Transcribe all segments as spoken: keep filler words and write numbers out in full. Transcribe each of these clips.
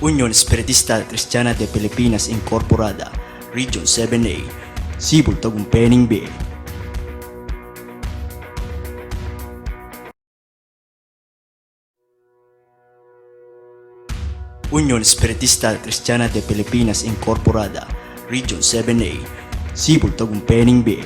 Union Espiritista Cristiana de Pilipinas Incorporada, Region seven A, Cebu, Tagumpay ning Bie. Union Espiritista Cristiana de Pilipinas Incorporada, Region seven A, Cebu, Tagumpay ning Bie.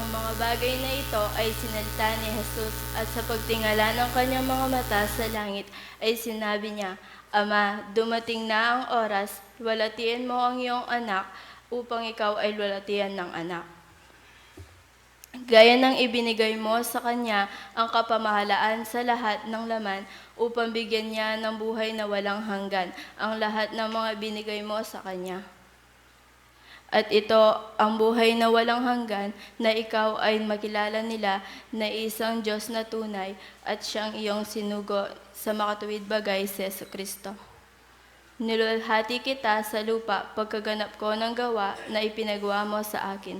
Ang mga bagay na ito ay sinalita ni Jesus, at sa pagtingala ng kanyang mga mata sa langit, ay sinabi niya, "Ama, dumating na ang oras, luwalhatian mo ang iyong anak, upang ikaw ay luwalhatian ng anak. Gaya ng ibinigay mo sa kanya ang kapamahalaan sa lahat ng laman, upang bigyan niya ng buhay na walang hanggan ang lahat ng mga binigay mo sa kanya. At ito ang buhay na walang hanggan, na ikaw ay makilala nila na isang Diyos na tunay, at siyang iyong sinugo sa makatuwid bagay, si Jesucristo. Niluwalhati kita sa lupa pagkaganap ko ng gawa na ipinagawa mo sa akin.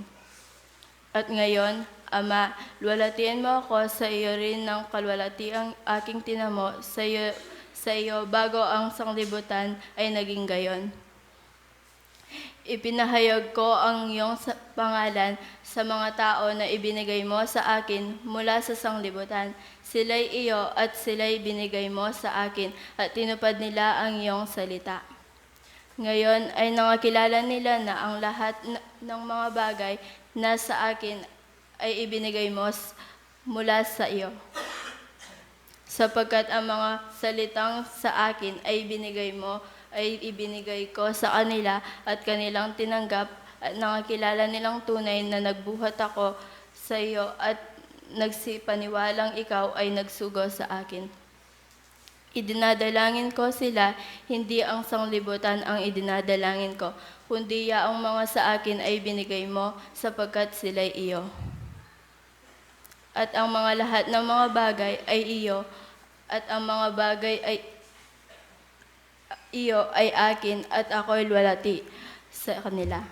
At ngayon, Ama, luwalhatian mo ako sa iyo rin ng kaluwalhatiang aking tinamo sa iyo, sa iyo bago ang sanglibutan ay naging gayon. Ipinahayag ko ang iyong sa-, pangalan sa mga tao na ibinigay mo sa akin mula sa sanglibutan. Sila'y iyo at sila'y binigay mo sa akin, at tinupad nila ang iyong salita. Ngayon ay nangakilala nila na ang lahat n-, ng mga bagay na sa akin ay ibinigay mo s-, mula sa iyo. Sapagkat ang mga salitang sa akin ay ibinigay mo, ay ibinigay ko sa kanila, at kanilang tinanggap, at nangakilala nilang tunay na nagbuhat ako sa iyo, at nagsipaniwalang ikaw ay nagsugo sa akin. Idinadalangin ko sila, hindi ang sanglibutan ang idinadalangin ko, kundi yaong mga sa akin ay binigay mo, sapagkat sila'y iyo. At ang mga lahat ng mga bagay ay iyo, at ang mga bagay ay iyo ay akin, at ako'y luwalhati sa kanila.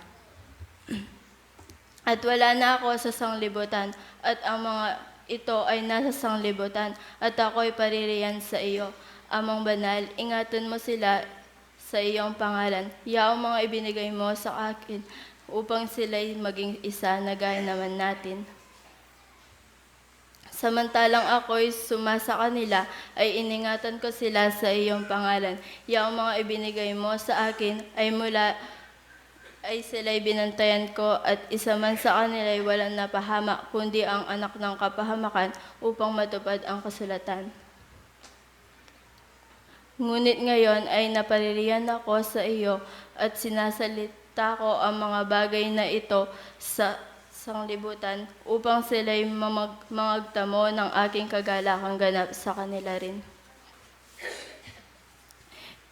At wala na ako sa sanglibutan, at ang mga ito ay nasa sanglibutan, at ako'y paririyan sa iyo. Amang Banal, ingatan mo sila sa iyong pangalan. Yaong mga ibinigay mo sa akin, upang sila'y maging isa na gaya naman natin. Samantalang ako'y suma sa kanila, ay iningatan ko sila sa iyong pangalan. Yaong mga ibinigay mo sa akin ay mula, ay sila'y binantayan ko, at isa man sa kanila'y walang napahamak, kundi ang anak ng kapahamakan, upang matupad ang kasulatan. Ngunit ngayon ay napaririyan ako sa iyo, at sinasalita ko ang mga bagay na ito sa sanglibutan, upang sila'y mamag-, mangagtamo ng aking kagalakang ganap sa kanila rin.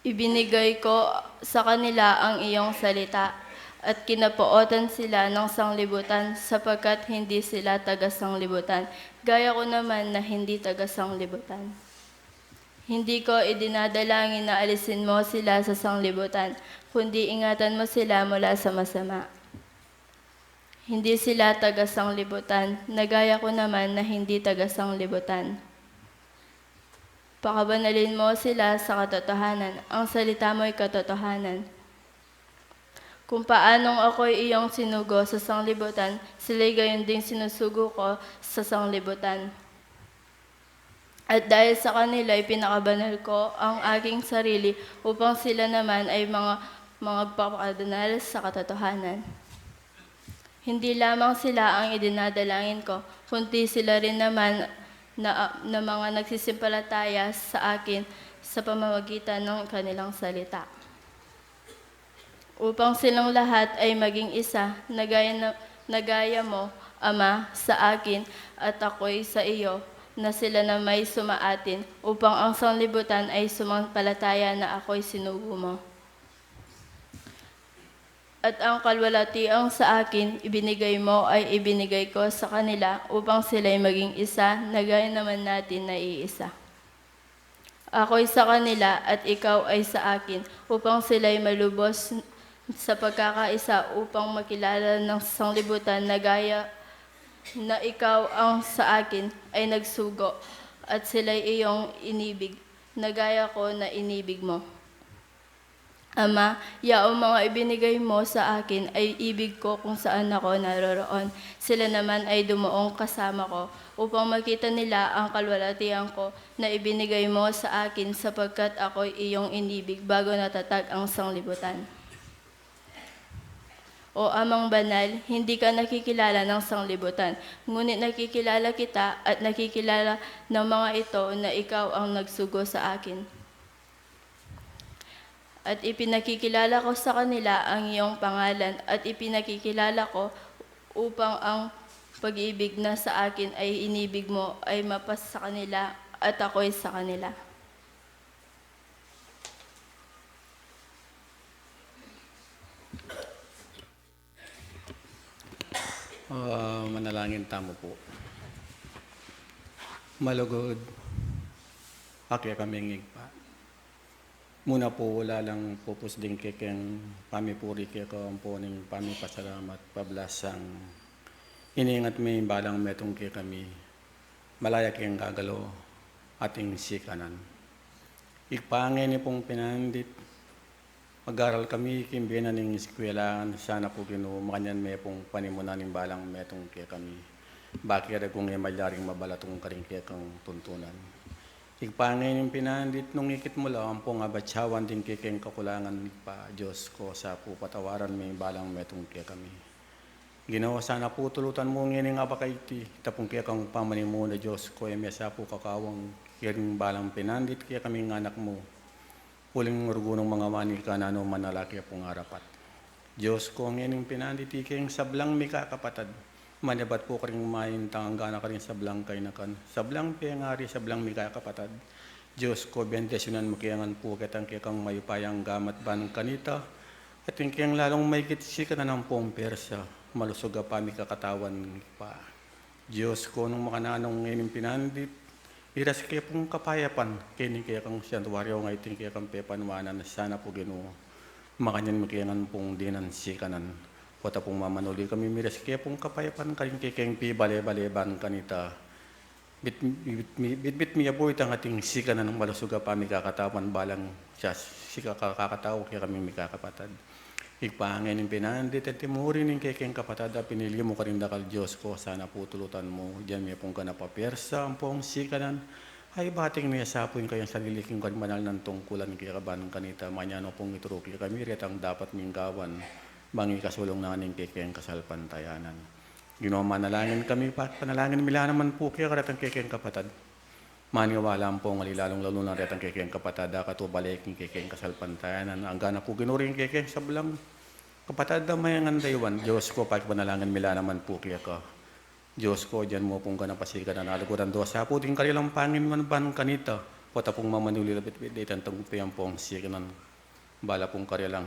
Ibinigay ko sa kanila ang iyong salita, at kinapootan sila ng sanglibutan, sapagkat hindi sila taga-sanglibutan, gaya ko naman na hindi taga-sanglibutan. Hindi ko idinadalangin na alisin mo sila sa sanglibutan, kundi ingatan mo sila mula sa masama. Hindi sila taga-sanglibutan, na gaya ko naman na hindi taga-sanglibutan. Pakabanalin mo sila sa katotohanan. Ang salita mo'y katotohanan. Kung paanong ako'y iyong sinugo sa sanglibutan, sila'y gayon ding sinusugo ko sa sanglibutan. At dahil sa kanila, ipinakabanal ko ang aking sarili, upang sila naman ay mga, mga magpapadanal sa katotohanan. Hindi lamang sila ang idinadalangin ko, kundi sila rin naman na, na mga nagsisimpalataya sa akin sa pamamagitan ng kanilang salita. Upang silang lahat ay maging isa, na gaya na, na gaya mo, Ama, sa akin, at ako'y sa iyo, na sila na may sumaatin, upang ang sanglibutan ay sumampalataya na ako'y sinugo mo. At ang kalwalatiang sa akin ibinigay mo ay ibinigay ko sa kanila, upang sila'y maging isa, na gaya naman natin na iisa. Ako'y sa kanila at ikaw ay sa akin, upang sila'y malubos sa pagkakaisa, upang makilala ng sanglibutan na gaya, na ikaw ang sa akin ay nagsugo, at sila'y iyong inibig, na gaya ko na inibig mo. Ama, yaong mga ibinigay mo sa akin ay ibig ko kung saan ako naroroon. Sila naman ay dumuong kasama ko, upang makita nila ang kalwalatian ko na ibinigay mo sa akin, sapagkat ako'y iyong inibig bago natatag ang sanglibutan. O Amang Banal, hindi ka nakikilala ng sanglibutan, ngunit nakikilala kita at nakikilala ng mga ito na ikaw ang nagsugo sa akin. At ipinakikilala ko sa kanila ang iyong pangalan, at ipinakikilala ko upang ang pag-ibig na sa akin ay inibig mo ay mapas sa kanila at ako'y sa kanila. Ah, manalangin tamu pu. Malugud a kekaming Ibpa, muna pu lalang pupus ding kekeng pamipuri keka ampo ning pamipasalamat pablasang iningat me ing balang metung kekami. Malaya keng gagalo ating sikanan. Ibpa, ngeni pung pinandit, mag-aral kami king bie na ning eskwelaan. Sana pu Ginu, makanyan me pung panimunan ing balang metung kekami. Bakit da kung e malyaring mabalatung karing kekang tuntunan. Ibpa, ngeni pinandit, nung ikit mu la ampong abatsawan ding kekeng kakulangan, Ibpa, Dios ko, sa pu patawaran me ing balang metung kekami. Ginu, sana pu tulutan mu ngening abak a iti, tapung kekang pamanimuna, Dios ko, e me sa pu kakawang karing balang pinandit kekaming anak mu. Uling rugu nung mangawani ka, nanu man a laki a pung arapat. Dios ko, ngening pinandit ikeng sablang mikakapatad, manibat pu karing maintang anggana karing sablang kainakan, sablang pengari, sablang mikakapatad. Dios ko, bendisyunan mu ke ngan pu ketang kekang mayupayang gamat ban kanita, at ing keng lalung maigit sikanan ampong persa, malusug a pamikakatawan, Ibpa. Dios ko, nung makananu ngening pinandit, miras ke pung kapayapan kening kekang santuaryo, ngeni king kekang pepanuanan. Sana pu Ginu, makanyan mu ke ngan pung dinan sikanan. Pota pung mamanuli kami, miras ke pung kapayapan karing kekeng pibale-bale ban kanita. Bit, bit, mi, bit, bit mi abu itang ating sikanan malusug a pamikakatawan balang siya, sika kakatau kekaming mikakapatad. Ibpa, ngening pinandit, anti mu rin ing kekeng kapatad a pinili mu karing dakal, Dios ko, sana pu tulutan mu, dinan me pung ganap a persa ampong sikanan. Ay, bating ne sa pu ing kayang sarili king karing banal nang tungkulan keka ban kanita, makanyan mu pung ituru kekami retang dapat ming gawan, bang ikasulung na ning kekeng kasalpantayanan. Ginu, manalangin kami, pa, panalangin mi la naman pu keka retang kekeng kapatad. Maniwala ampong ali lalung lalu na retang kekeng kapatad a katubale king kekeng kasalpantayanan. Anggana pu Ginu ring kekeng sablang kapatad a mayangan dayuan. Dios ko, pakipanalangin mi la naman pu keka. Dios ko, dinan mu pung ganap a sikanan, aluguran da sa pu ding karilang panginuan ban kanita. Pota pung mamanuli la bitbit de itang tagumpay ampong sikanan. Bala pung karilang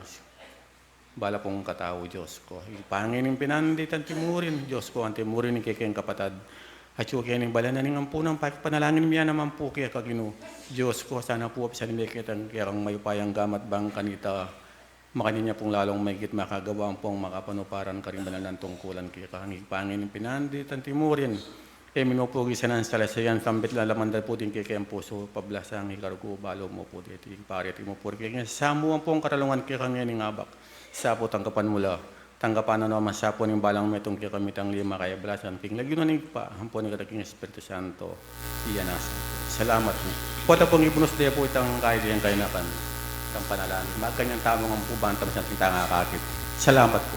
bala pung katau, Dios ko. Ibpa, ngening pinandit, anti mu rin, Dios ko, anti mu rin ing kekeng kapatad. Atyu keni king balen na ning ampunan, pakipanalangin mi ya naman pu keka Ginu. Dios ko, sana pu apisan me ketang kekang mayupayang gamat ban kanita. Makanyan ya pung lalung maigit makagawa ampong makapanuparan karing banal nang tungkulan keka. Ibpa, ngening pinandit, anti mu rin. E mi mu pu gisanan salasayan, sambit la naman da pu ding kekeng pusu, pablasang ikargu, balu mu pu deti, pareti mu pu ring kekeng samu ampong karalungan keka ngening abak. Sa pu tanggapan mu la, tanggapan na naman sa pu ning balang metung kekami itang lima kayablasan king lagyu na ning Ibpa, ampo ning Anak, king Espiritu Santo. Iya na sa pu. Salamat pu. Pota pung ibunus de pu itang kayang kainakan. Itang panalangin. Makanyan tamu ngan pu ban tamu santing tangakakit. Salamat pu.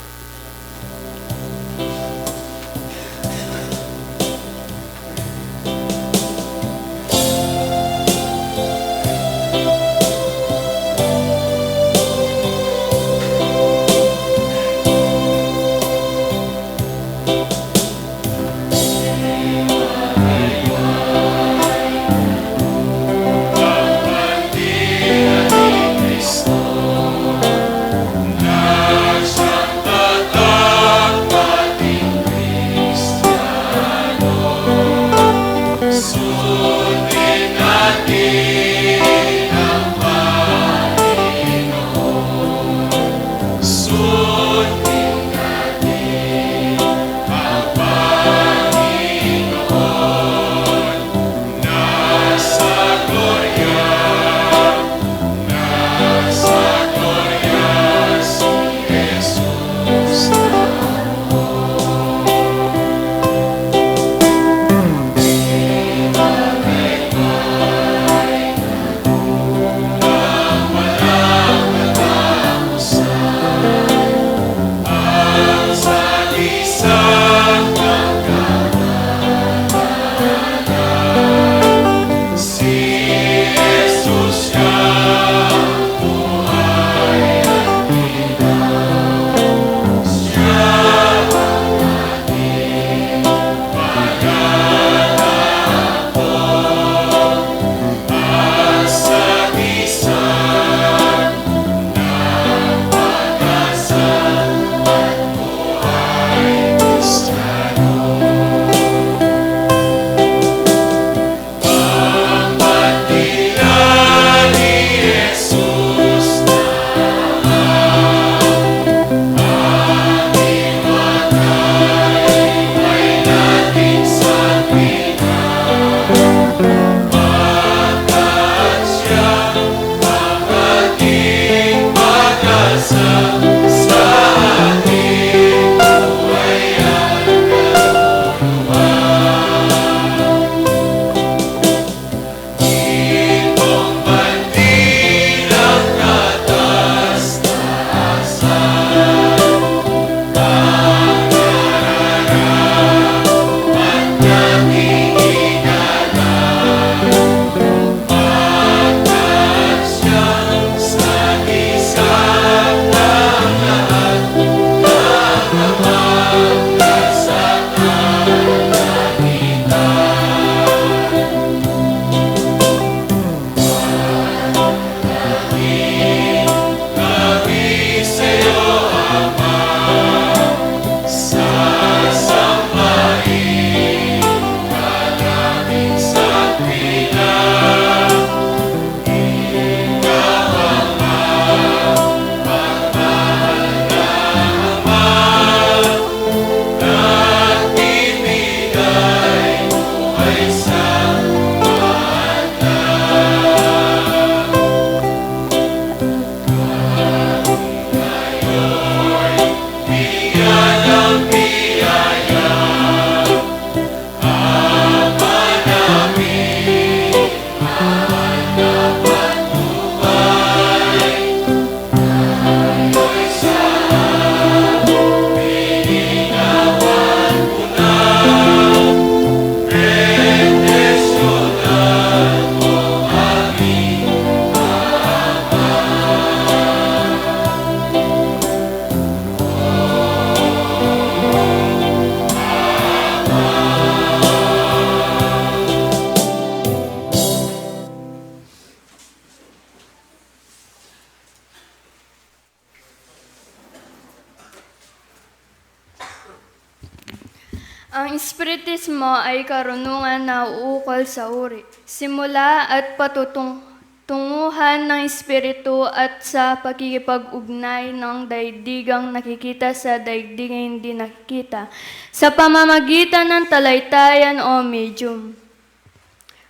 Ang espiritismo ay karunungan na uukol sa uri, simula at patutung-, tunguhan ng espiritu at sa pakikipag-ugnay ng daigdigang nakikita sa daigdigang hindi nakikita sa pamamagitan ng talaytayan o medium.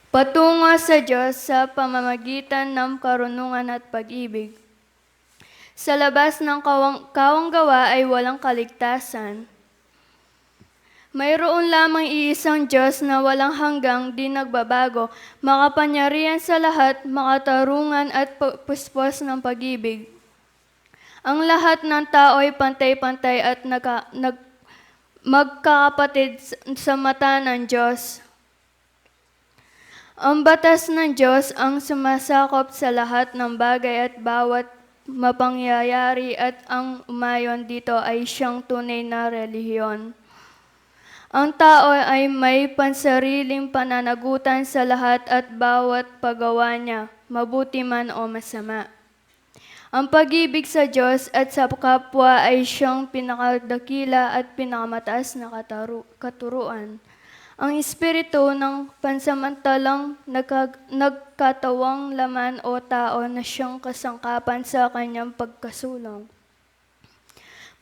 Patungo sa Diyos sa pamamagitan ng karunungan at pag-ibig. Sa labas ng kawang-, kawang gawa ay walang kaligtasan. Mayroon lamang iisang Diyos na walang hanggang di nagbabago, makapangyarihan sa lahat, makatarungan at pu-, puspos ng pag-ibig. Ang lahat ng tao ay pantay-pantay at nagka-, nag-, magkakapatid s-, sa mata ng Diyos. Ang batas ng Diyos ang sumasakop sa lahat ng bagay at bawat mapangyayari, at ang umayon dito ay siyang tunay na relihiyon. Ang tao ay may pansariling pananagutan sa lahat at bawat paggawa niya, mabuti man o masama. Ang pag-ibig sa Diyos at sa kapwa ay siyang pinakadakila at pinakamataas na kataru-, katuruan. Ang espiritu ng pansamantalang nagka-, nagkatawang laman o tao na siyang kasangkapan sa kanyang pagkasulong.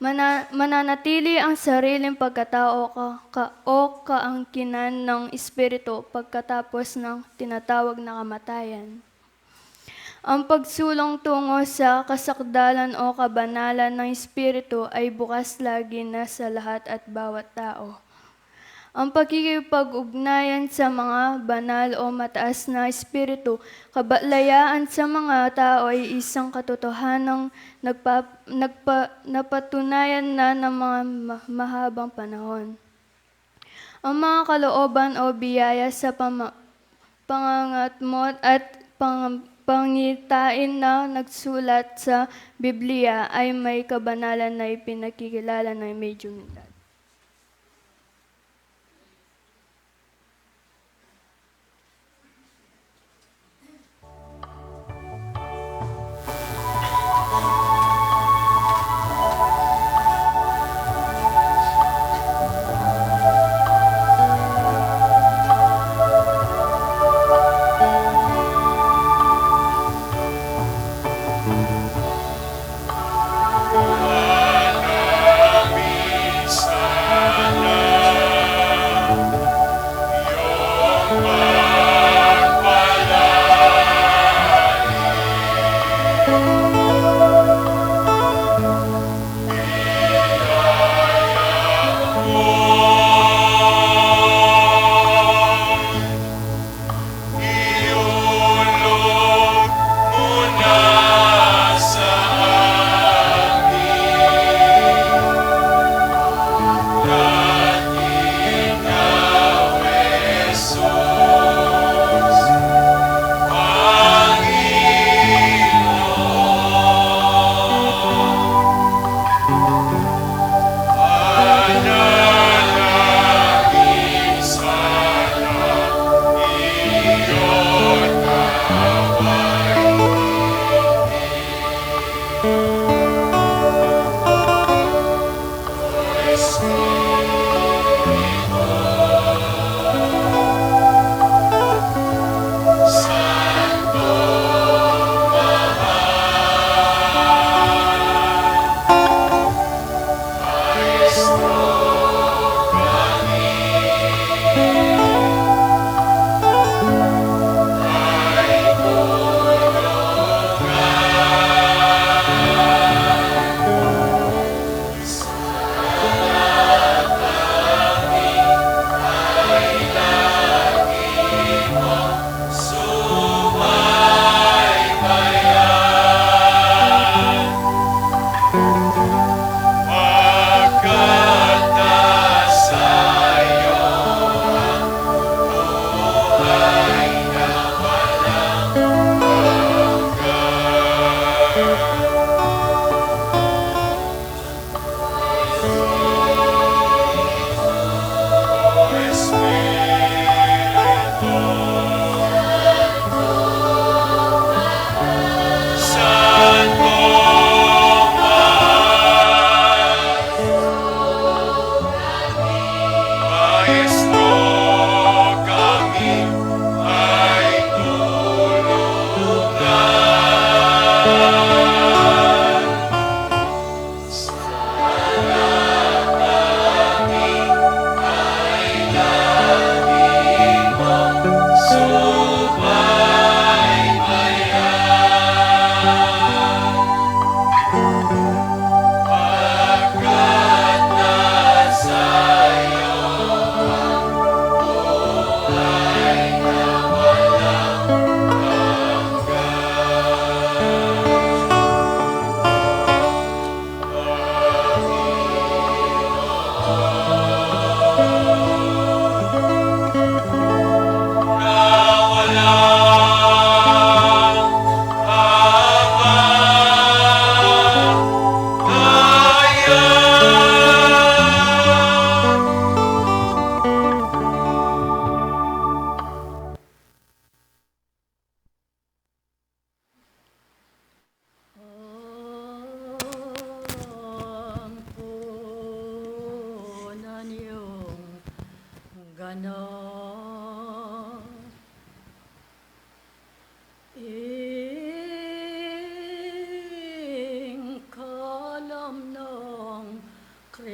Mana-, mananatili ang sariling pagkatao ka-, ka-, o kaangkinan ng espiritu pagkatapos ng tinatawag na kamatayan. Ang pagsulong tungo sa kasakdalan o kabanalan ng espiritu ay bukas lagi na sa lahat at bawat tao. Ang pakikipag-ugnayan sa mga banal o mataas na espiritu, kabalayaan sa mga tao ay isang katotohanang nagpa-, nagpa-, napatunayan na ng mga ma-, mahabang panahon. Ang mga kalooban o biyaya sa pama-, pangangatmot at pang-, pangitain na nagsulat sa Biblia ay may kabanalan na ipinakikilala ng mediumidad.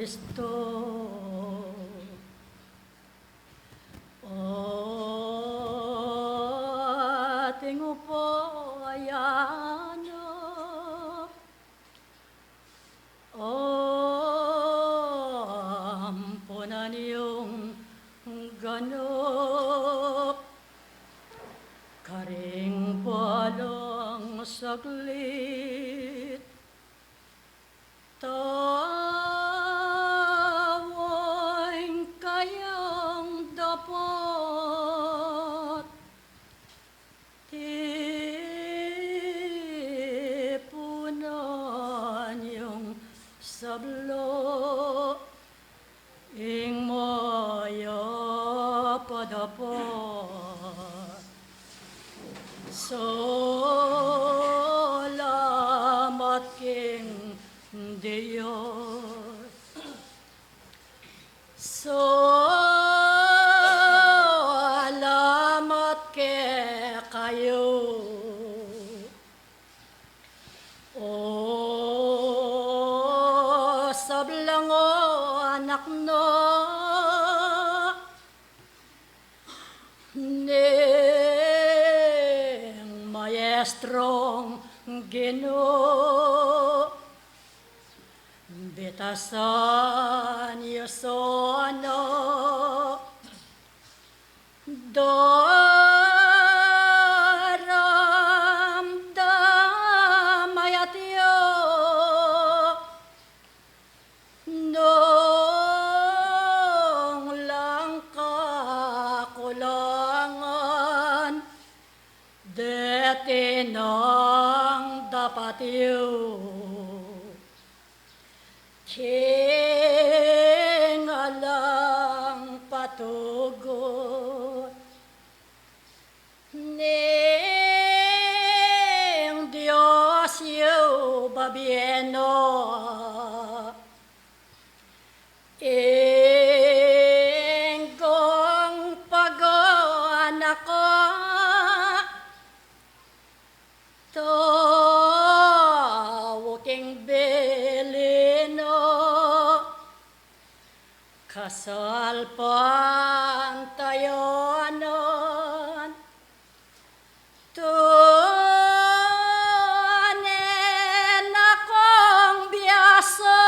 Kristo, ating upaya na, ampunan yung ganap, karing balang saglit, tawang kayang dapat, tipunan yung sabla, ing mayap a dapat. Salamat king Dios. Salamat kekayu. O sablang anak na ning Maestrong Ginu, bitasan yu sana, daramdamayat yu, nung lang kakulangan, deti nang dapat yu king alang patugut. Ning Dios yu babie na, ing paganakan, tau king bili na, kasalpantayanan, tune na kung biasa,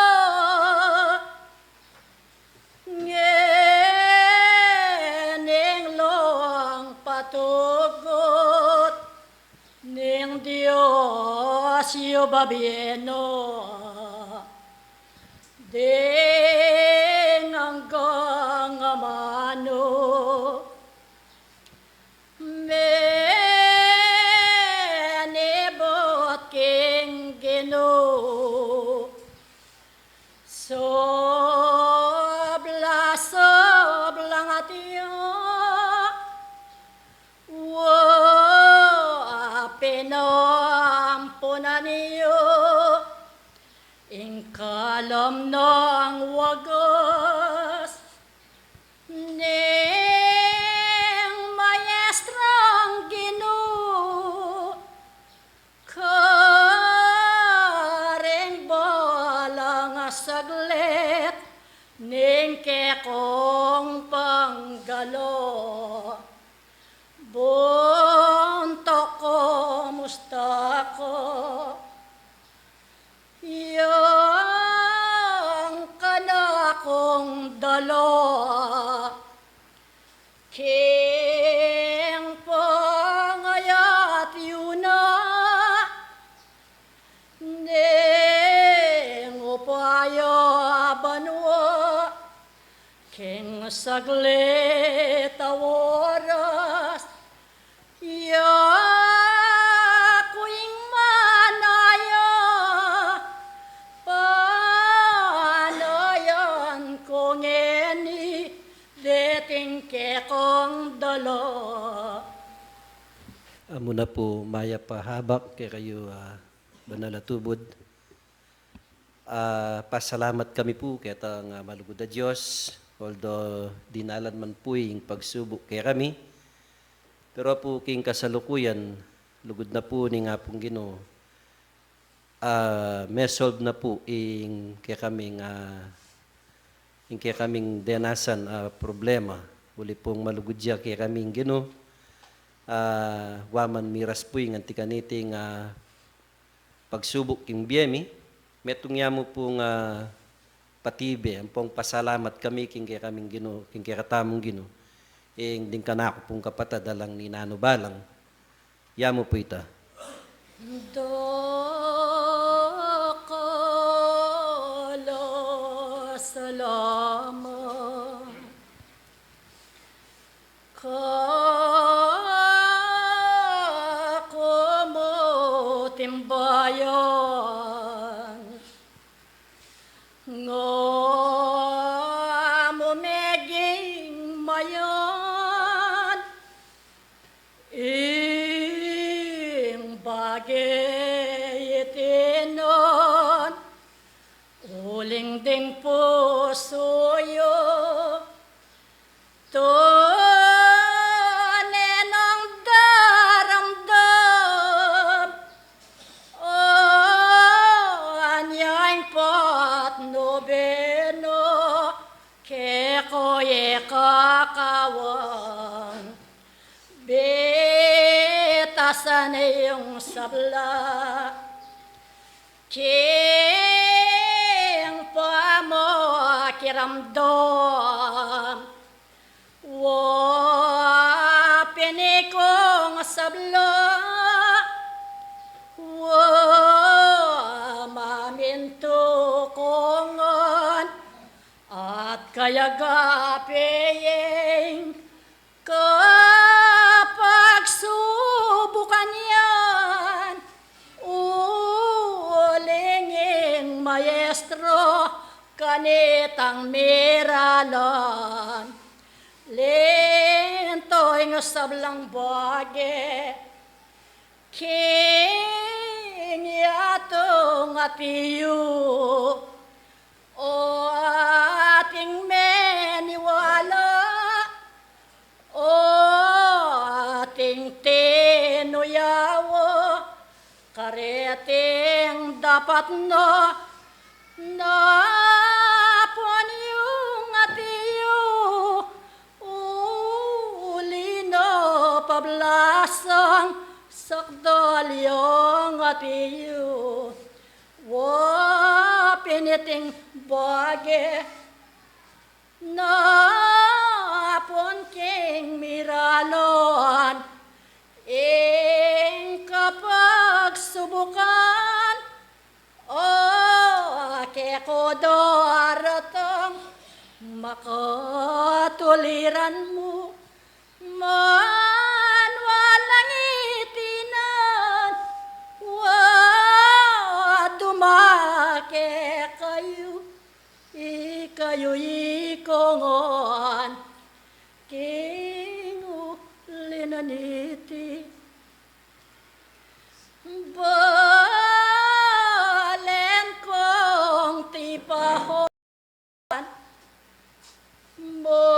ngening lang patugut, ning Dios yu babie na, ding anggang amanu, menibut king Ginu, sabla-sablang atiu, wa, pinampunan yu ing kalam nang wagas, ning Maestrong Ginu, karing balang saglit ning kekong panggala. Buntuk ku, musta ku, yang kanakung dala, king pangayat yu na, ning upaya banua, king saglit a oras, ya ku ing manaya, panayan ku ngeni, deting kekong dala. Amu na pu, mayap a habak kekayu, a, banal a tubud. A, pasalamat kami pu ketang, a, malugud a Dios, although dinalan man pu ing pagsubuk kekami, pero pu king kasalukuyan, lugud na pu ning Apung Ginu, a, me-solve na pu ing kekaming, a, ing kekaming denasan a problema. Uli pung malugud ya kekaming Ginu, a, wa man miras pu ing anti kaniting, a, pagsubuk king bie mi, metung ya mu pung, a, patibe, ampong pasalamat kami king kekaming Ginu, king kekatamung Ginu. Ing ding kanaku pung kapatad alang ninanu balang, ya mu pu ita. Dakal a salamat. Kaku mu timbayan, nga mu meging mayat ing bage iti nun, uling ding pusu yu tune nang daramdam, o anyang patnubinu, keku ikakawang bitasan ing sabla king pamakiramdam. Wa pin ikung sabla, wa mamintu ku ngan, at kayagape ing kapagsubukan yan, uling ing maestro kanitang miralan. Linto ing sablang bage king yatung atiu, o ating meniwala, o ating tinuyawa, kareting dapat na napun yung atiu, uli na pablasang sakdal yung atiu. Wa pin iting bage napun king miralan ing kapagsubukan, o keku daratang makatuliran mu man walang itinan, wa dumake kayu. Ikayu ikongan king uli na niti. Balen kong tipahan, mo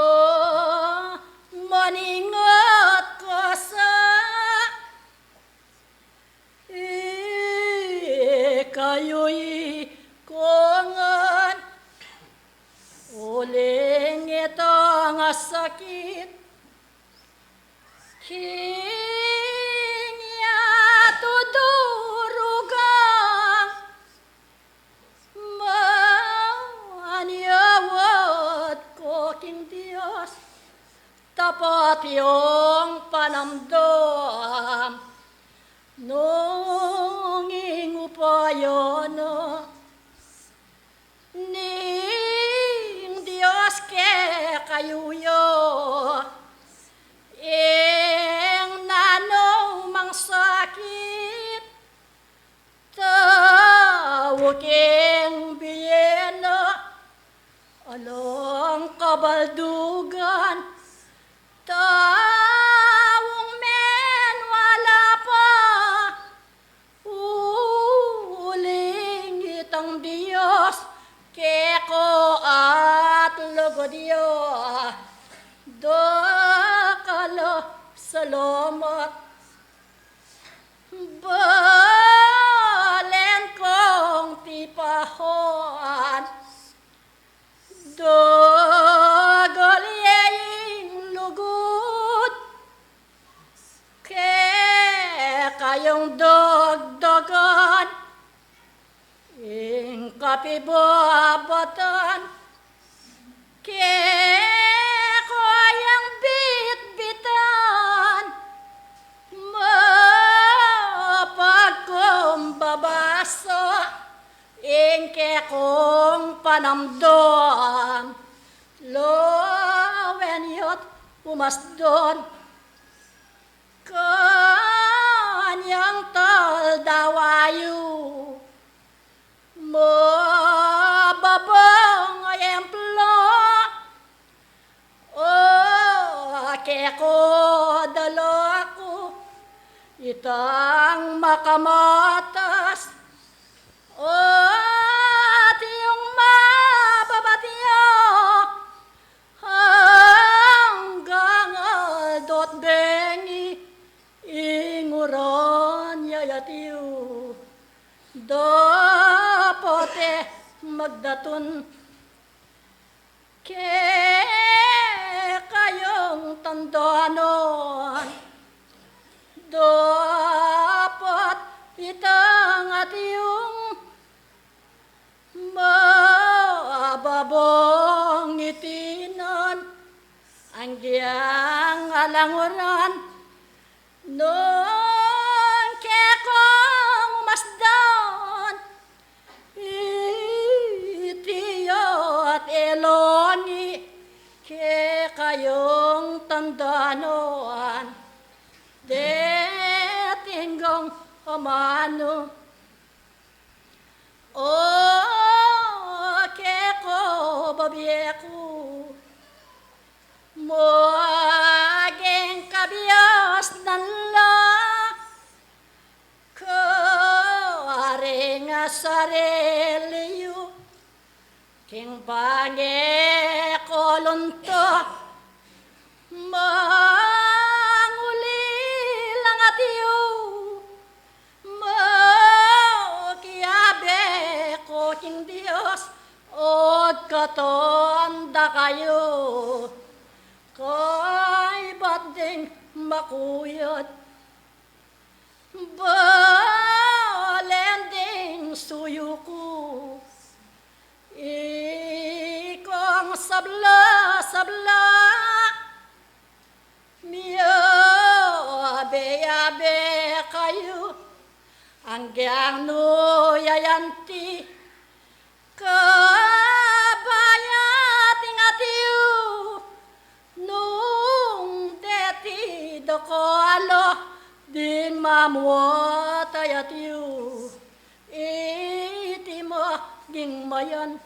maningat ka sa ikayuy kongan, uling itang sakit king yatu durugan. Manyawad ko king Dios, tapat yung panamdam, nung ing upaya na ning Dios kekayu ya, ing nanu mang sakit, tau king bie na alang kabaldugan, taung menwala pa, uling itang Dios keko at lugud ya. Dakal a salamat. Balen kong tipahan, do Ing kapibabatan, keka yang bitbitan, mapagkumbabasa, ing kekong panamdam, lawen ya't umasdan, kanyang taldawa yu, mababang ehemplo, o keko dala ku, itang makamatas, o atiu mababatiya, anggang aldo't bengi, ing uran ya atiu, dapot e magdatun. Kekayung tandanan, dapot itang atiung mababang itinan, anggang alang uran, nung kekong umasdan, iti ya't e longi, kekayung tandanan, deti ngan amanu. O keko bibie ku, maging kabiasnan la karing sarili yu, king bangeko lunta, manguli lang atiu, makiabe ko king Dios, o katan da kayu, kaybat ding makuyad, balen ding suyu ku, ikong sabla-sabla, miyabe-yabe kayu, anggang nu yayanti, kabayat ing atiu, nung deti dakal a ding mamuat a atiu, iti maging mayan.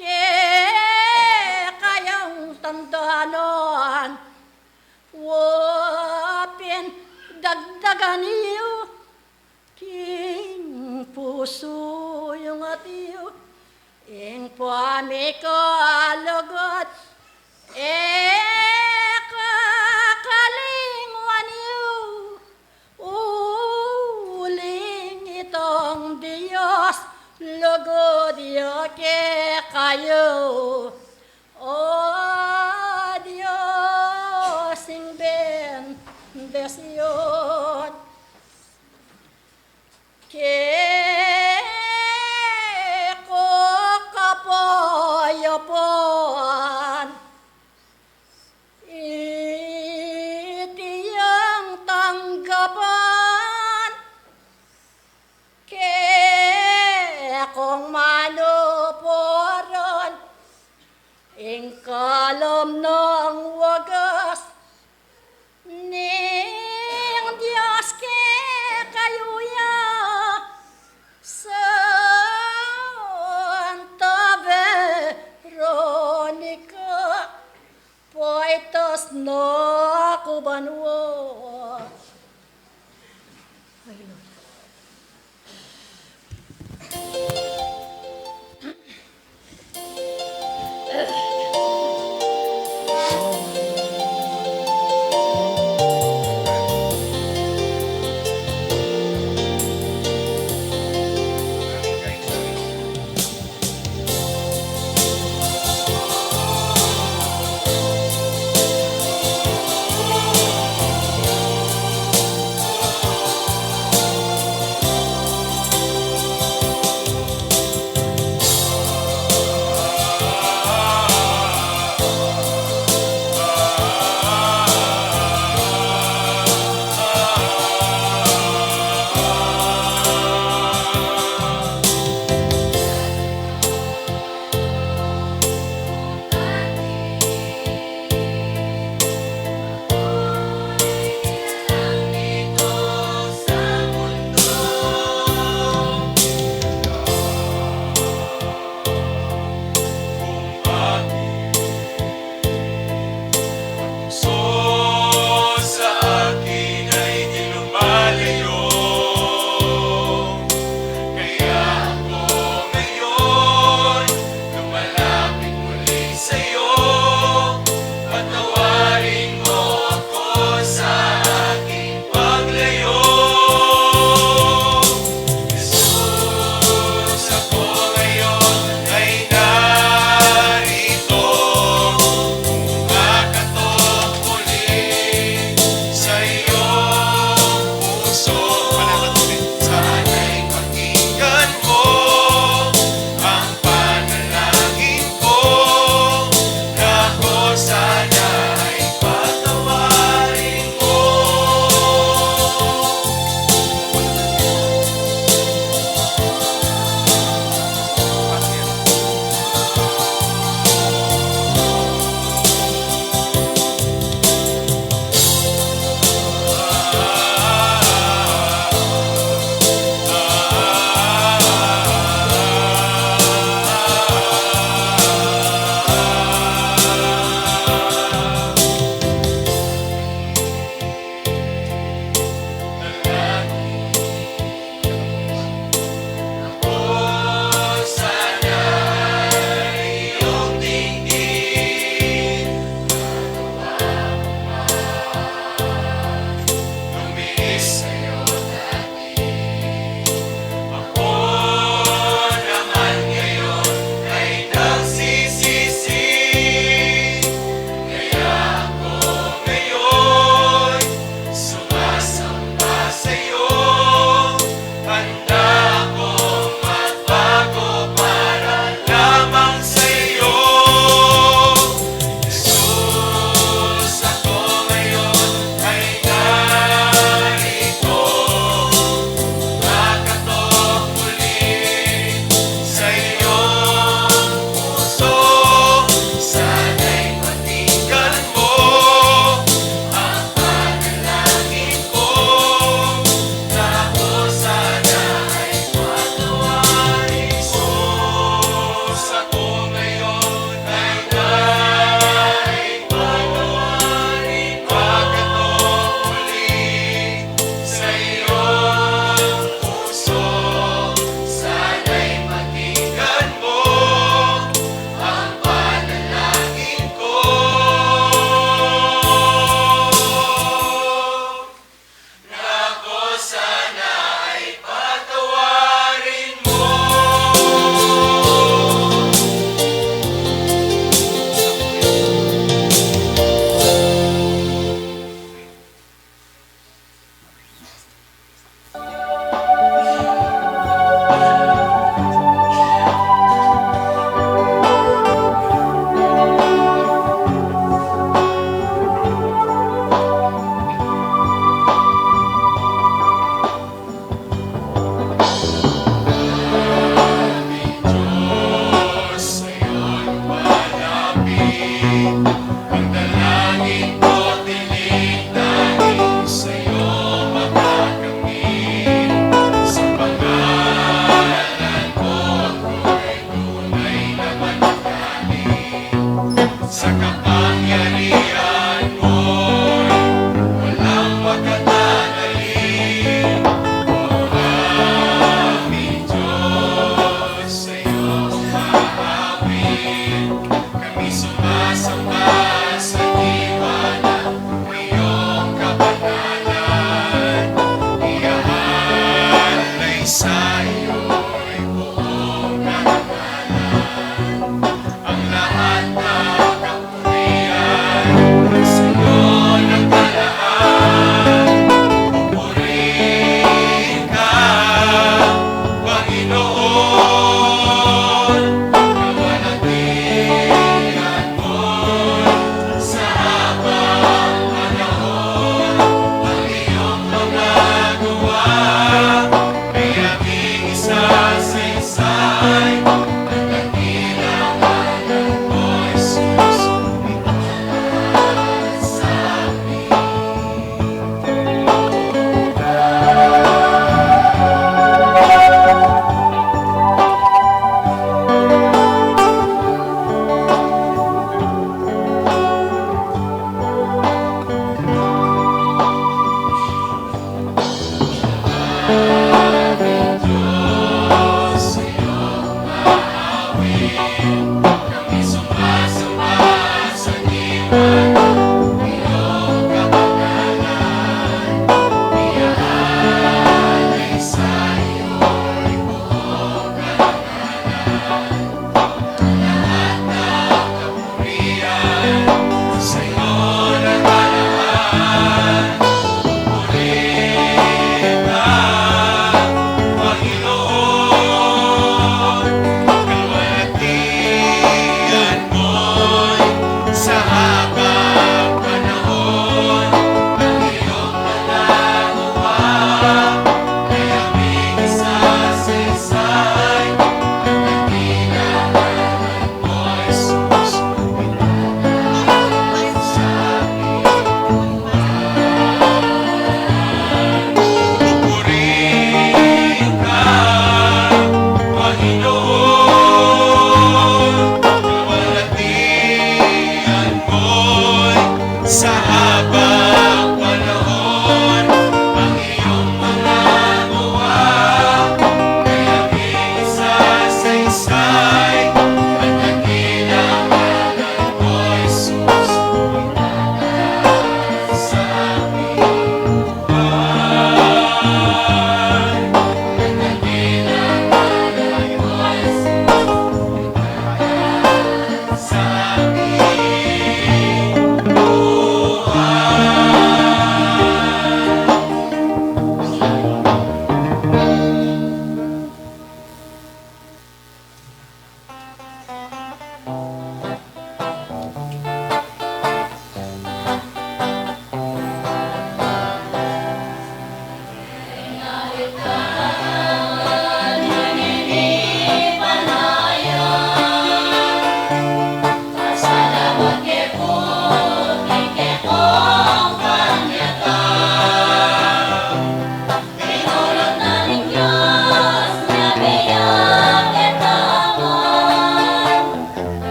Kekayung tandanan, wa pin dagdagan yu king pusu yung atiu, ing pamikalugud, e kakalingwan yu, uling itang Dios lugud ya kekayu. O Dios ing bendisyun, keko kapayapan, iti yang tanggapan, kekong manupuran, ing kalam nang wagas ning Dios kekayu ya, Santa Veronica, paitas na ku banua.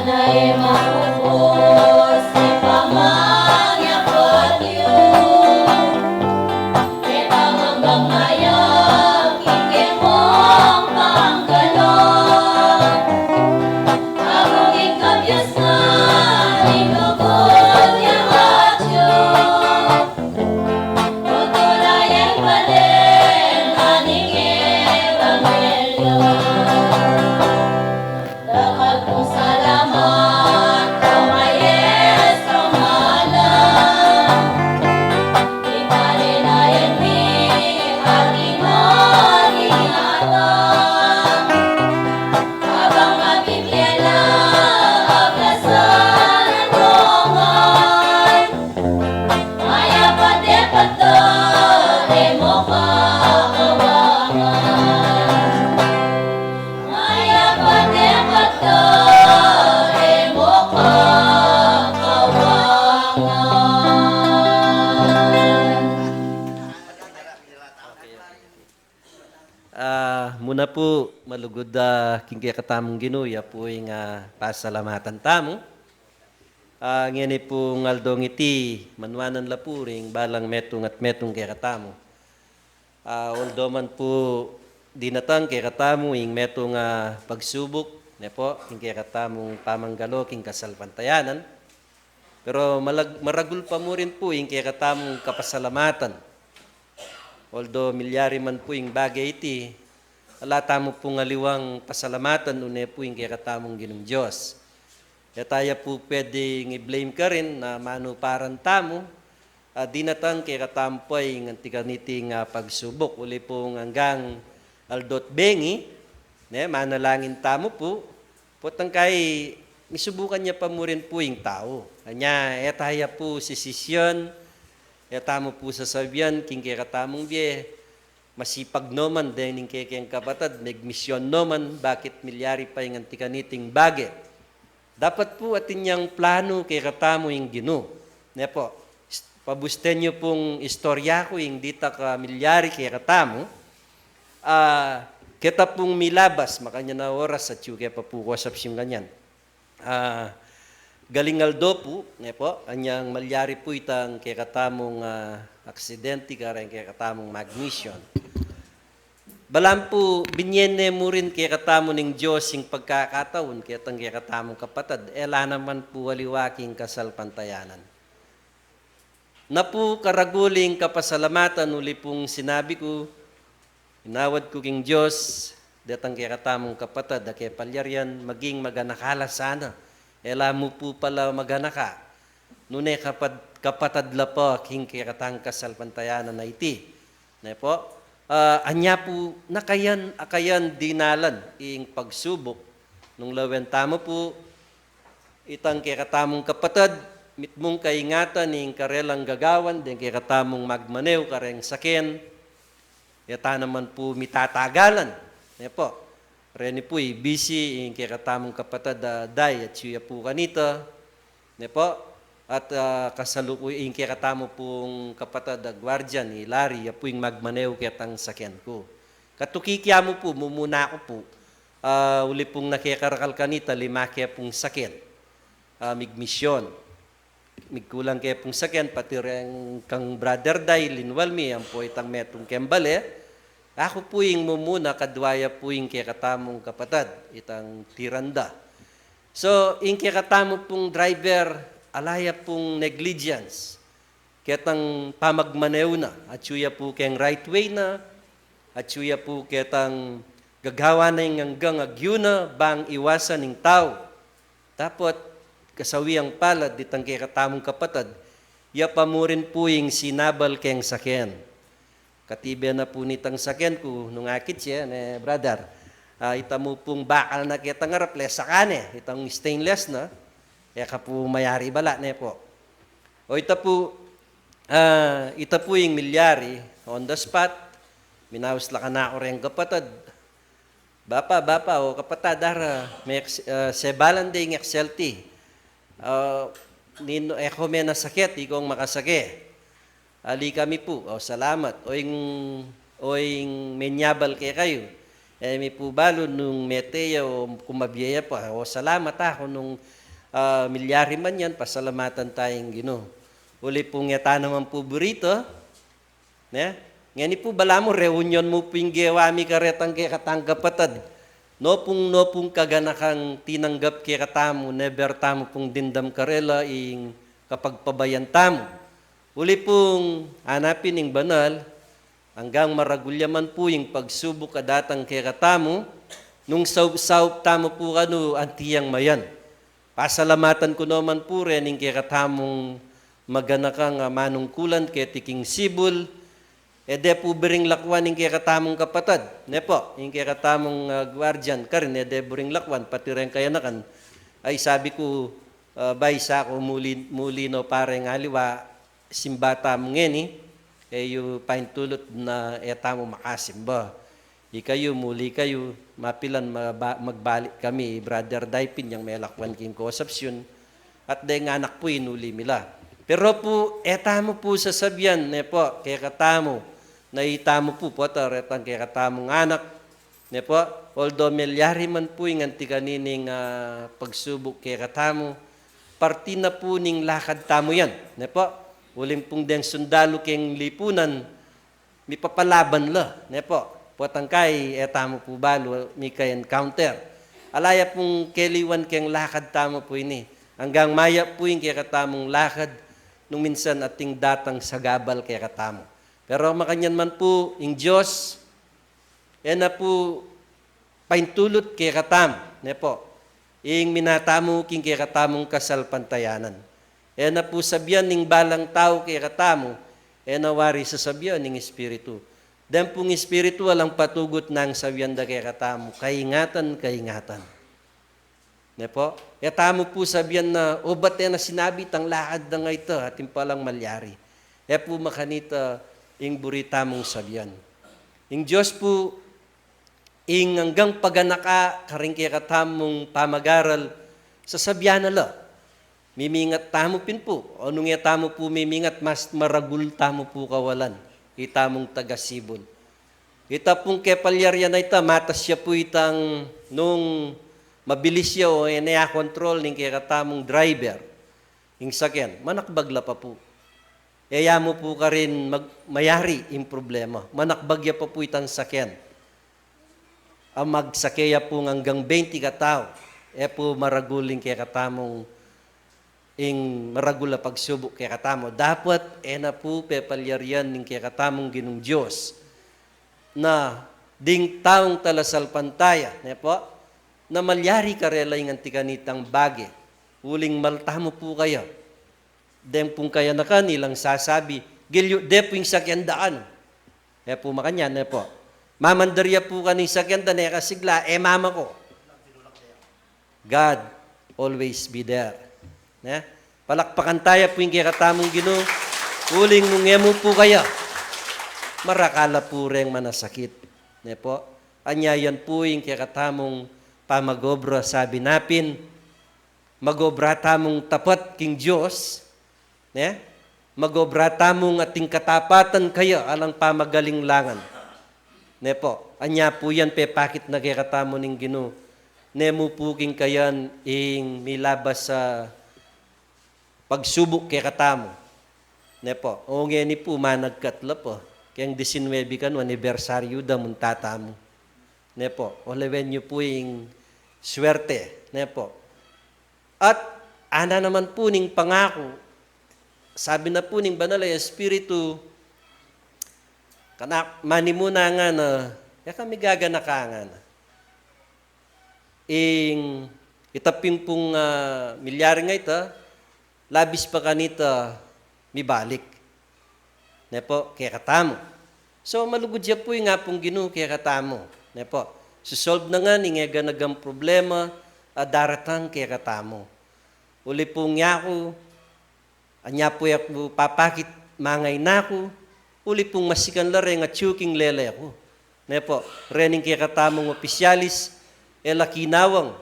Na e maubus ing pamangyapat yu, e pamanggang mayap ing kekong panggalang. Agung ing kabius na ning lugud yang atyu, tutulayan pa rin na ning ebanghelyo. Dakal pung salamat, o Maestro Malang. Ipalinayan mi ating maligatan. Abang a Biblia na aplasan at rongan. Mayap a depat da, e mo kakawangan. Mayap a depat da, e mo kakawangan. Ah, muna pu, malugud a king kekatamung Ginu, ya pu ing, ah, pasalamatan tamu. Ah, ngeni pung aldong iti, manuanan la pu ring balang metung at metung kekatamu. Ah, although man pu dinatang kekatamu ing metung a pagsubuk, ne pu, ing kekatamung pamanggalo king kasalpantayanan. Pero malag-, maragul pa mu rin pu ing kekatamung kapasalamatan. Although milyari man pu ing bage iti, ala tamu pung aliwang pasalamatan, une pu ing kekatamung Ginung Dios. E taya pu pwedeng i-blame karin na manuparan tamu, a dinatang kekatamu pa ing anti kaniting, ah, pagsubuk, uli pung anggang aldo't bengi, ne, manalangin tamu pu, potang kai, misubukan ya pa mu rin pu ing tau. Anya, e taya pu sisisyan, e tamu pu sasabian, king kekatamung bie, masipag no man deng ning kekeng kapatad, megmisyon no man, bakit milyari pa ing anti kaniting bage. Dapat pu atin yang planu kekatamu ing Ginu. Ne pu, is-, pabusten yu pung istorya ku ing ditak a milyari kekatamu. Ah, keta pung milabas, makanyan a oras at yu ke pa pu kosap sing kanyan. Ah, galing aldo pu, ne pu, anyang malyari pu itang kekatamung, ah, aksidenti kareng kekatamung magmisyon. Balam pu, binye ne mu rin kekatamu ning Dios ing pagkakataun, ketang kekatamung kapatad, e la naman pu aliwa king kasalpantayanan. Na pu karagul ing kapasalamatan, uli pung sinabi ku, inawad ku king Dios, detang kekatamung kapatad a kepalyarian, maging maganaka la sana. E la mu pu pala maganaka. Nune kapad-, kapatad la pa king kekatang kasalpantayanan a iti. Ne pu? Ah, anya pu, nakayan, akayan dinalan ing pagsubuk. Nung lawen tamu pu, itang kekatamung kapatad, mitmung kaingatan ing karelang gagawan, deng kekatamung magmanew kareng saken, e ta naman pu mitatagalan. Ne pu? Reni pu, i-busy ing kekatamung kapatad a day, at yu ya pu kanita. Ne pu? At, ah, kasalukuyan ing kekatamu pung kapatad a guardian, i Larry, ya pu ing magmanew ketang saken ku. Katuki kya mu pu, mumuna ku pu. Ah, uli pung nakekarakal kanita, lima ke pung saken. Ah, migmisyon. Migkulang ke pung saken, pati reng kang brother Day, linwal mi, ampo itang metung keng bale. Aku pu ing mumuna, kadwa ya pu ing kekatamung kapatad, itang tiranda. So, ing kekatamu pung driver, ala ya pung negligence ketang pamagmanew na, atyu ya pu keng right way na, atyu ya pu ketang gagawan na ing anggang agyu na bang iwasan ing tau. Dapot, kasawiang palad ditang kekatamung kapatad, ya pa mu rin pu ing sinabal keng saken. Katibe na pu nitang saken ku, nung akit ye, ne, brother. Ah, ita mu pung bakal na ketang arap, le, saka ne, itang stainless na, e ka pu mayari bala, ne pu. O ita pu, ah, ita pu ing milyari, on the spot, minaus la kanaku reng kapatad. Bapa, bapa, o kapatad, ara, me-, ah, sebalan de ing X L T. Ah, ninu, e ko me nasakit, ikong makasake. Ali kami pu, o salamat. O ing, o ing menyabal kekayu. E mi pu balu nung mete ya o kumabie ya pa, o salamat aku nung, ah, milyari man yan, pasalamatan taya ing Ginu. Uli pung e ta naman pu buri ita, ne? Ngeni pu balamu reunion mu pu ing gewa mi karetang kekatang kapatad. Nopung, nopung kaganakang tinanggap kekatamu, neber tamu pung dimdam karela ing kapagpabayan tamu. Uli pung anapin ing banal, anggang maragul ya man pu ing pagsubuk a datang kekatamu, nung saup-saup tamu pu kanu anti yang mayan. Pasalamatan ku naman pu reng kekatamung maganakang, ah, manungkulan keti king sibul, e de pu biring lakwan ing kekatamung kapatad, ne pu, ing kekatamung, ah, guardian, karin e de biring lakwan, pati reng kayanakan. Ay, sabi ku, ah, bay, sa ku muli, muli no pa reng aliwa, simba tamu ngeni, e yu paintulut na e tamu makasimba. Ikayu, muli kayu, mapilan maba-, magbalik kami, Brother Daypin, yang melakwan king Concepcion, at deng anak pu inuli mi la. Pero pu, e tamu pu sasabian, ne pu, kekatamu, na itamu pu, pu, ta retang kekatamung anak, ne pu, although milyari man pu ing anti kanining, ah, pagsubuk kekatamu, parti na pu ning lakad tamu yan, ne pu. Uling pung deng sundalu keng lipunan, mipapalaban la, ne pu. Potang kai, e tamu pu balu, mika-encounter. Ala ya pung keliwan keng lakad tamu pu ini. Anggang maya pu ing kekatamung lakad, nung minsan ating datang sagabal kekatamu. Pero makanyan man pu, ing Dios, e na pu paintulut kekatamu, ne pu, ing minatamu king kekatamung kasalpantayanan. E na pu sabian ning balang tau kekatamu, e na wari sasabian ning Espiritu. Deng pung Espiritu alang patugut nang sabian da kekatamu, kaingatan, kaingatan. Ne pu? E tamu pu sabian na, o, ba't e na sinabi itang lakad dang ita, atin palang malyari. E pu makanita ing buri tamung sabian. Ing Dios pu, ing anggang paganaka karing kekatamung pamagaral, sasabian na la. Mimingat tamu pin pu, o nung e tamu pu mimingat, mas maragul tamu pu kawalan, itamung taga-sibul. Ita pung kepalyarian a ita, matas ya pu itang nung mabilis ya o e ne akontrol ning kekatamung driver ing saken, manakbag la pa pu. E ya mu pu karin mag-, mayari ing problema. Manakbag ya pa pu itang saken. A magsake ya pung anggang benti katau, e pu maragul ing kekatamung, ing maragul a pagsubuk kekatamu. Dapot e na pu pepalyarian ning kekatamung Ginung Dios na ding taung talasalpantaya, ne pu, na malyari karela ing anti kanitang bage. Uling malta mu pu kaya. Deng pung kayanakan ilang sasabi, gilyu de pu ing saken da, anu. E pu makanyan, ne pu. Mamandar ya pu kanu ing saken da, ne kasigla, e mamaku. God always be there. Ne? Palakpakan taya pu ing kekatamung Ginu, uling nung e mu pu kaya, marakal la pu reng manasakit. Ne pu? Anya yan pu ing kekatamung pamag-obra, sabi na pin, mag-obra tamung tapat king Dios, ne? Mag-obra tamung ating katapatan kaya alang pamagalinglangan. Ne pu, anya pu yan pepakit na kekatamu ning Ginu. Ne mu pu king kayan ing milabas a pagsubuk kekatamu. Ne pu, o ngeni pu managkat la pu. Keng disinwebi kanu anibersaryu da, munta tamu. Ne pu, olewen yu pu ing swerte. Ne pu. At ana naman pu ning pangaku, sabi na pu ning Banal a Espiritu, kanak manimuna ngana, e kami gaganaka ngana. Ing ita pin pung, ah, milyari nga ita, labis pa kanita mibalik. Ne pu, kekatamu. So, malugud ya pu ing Apung Ginu kekatamu. Ne pu, susolve na ngan ing e ganagang problema a daratang kekatamu. Uli pung yaku, anya pu e ku papakit mangain aku, uli pung masikan la reng atyu king lele ku. Ne pu, reng kekatamung opisyalis, e la kinawang.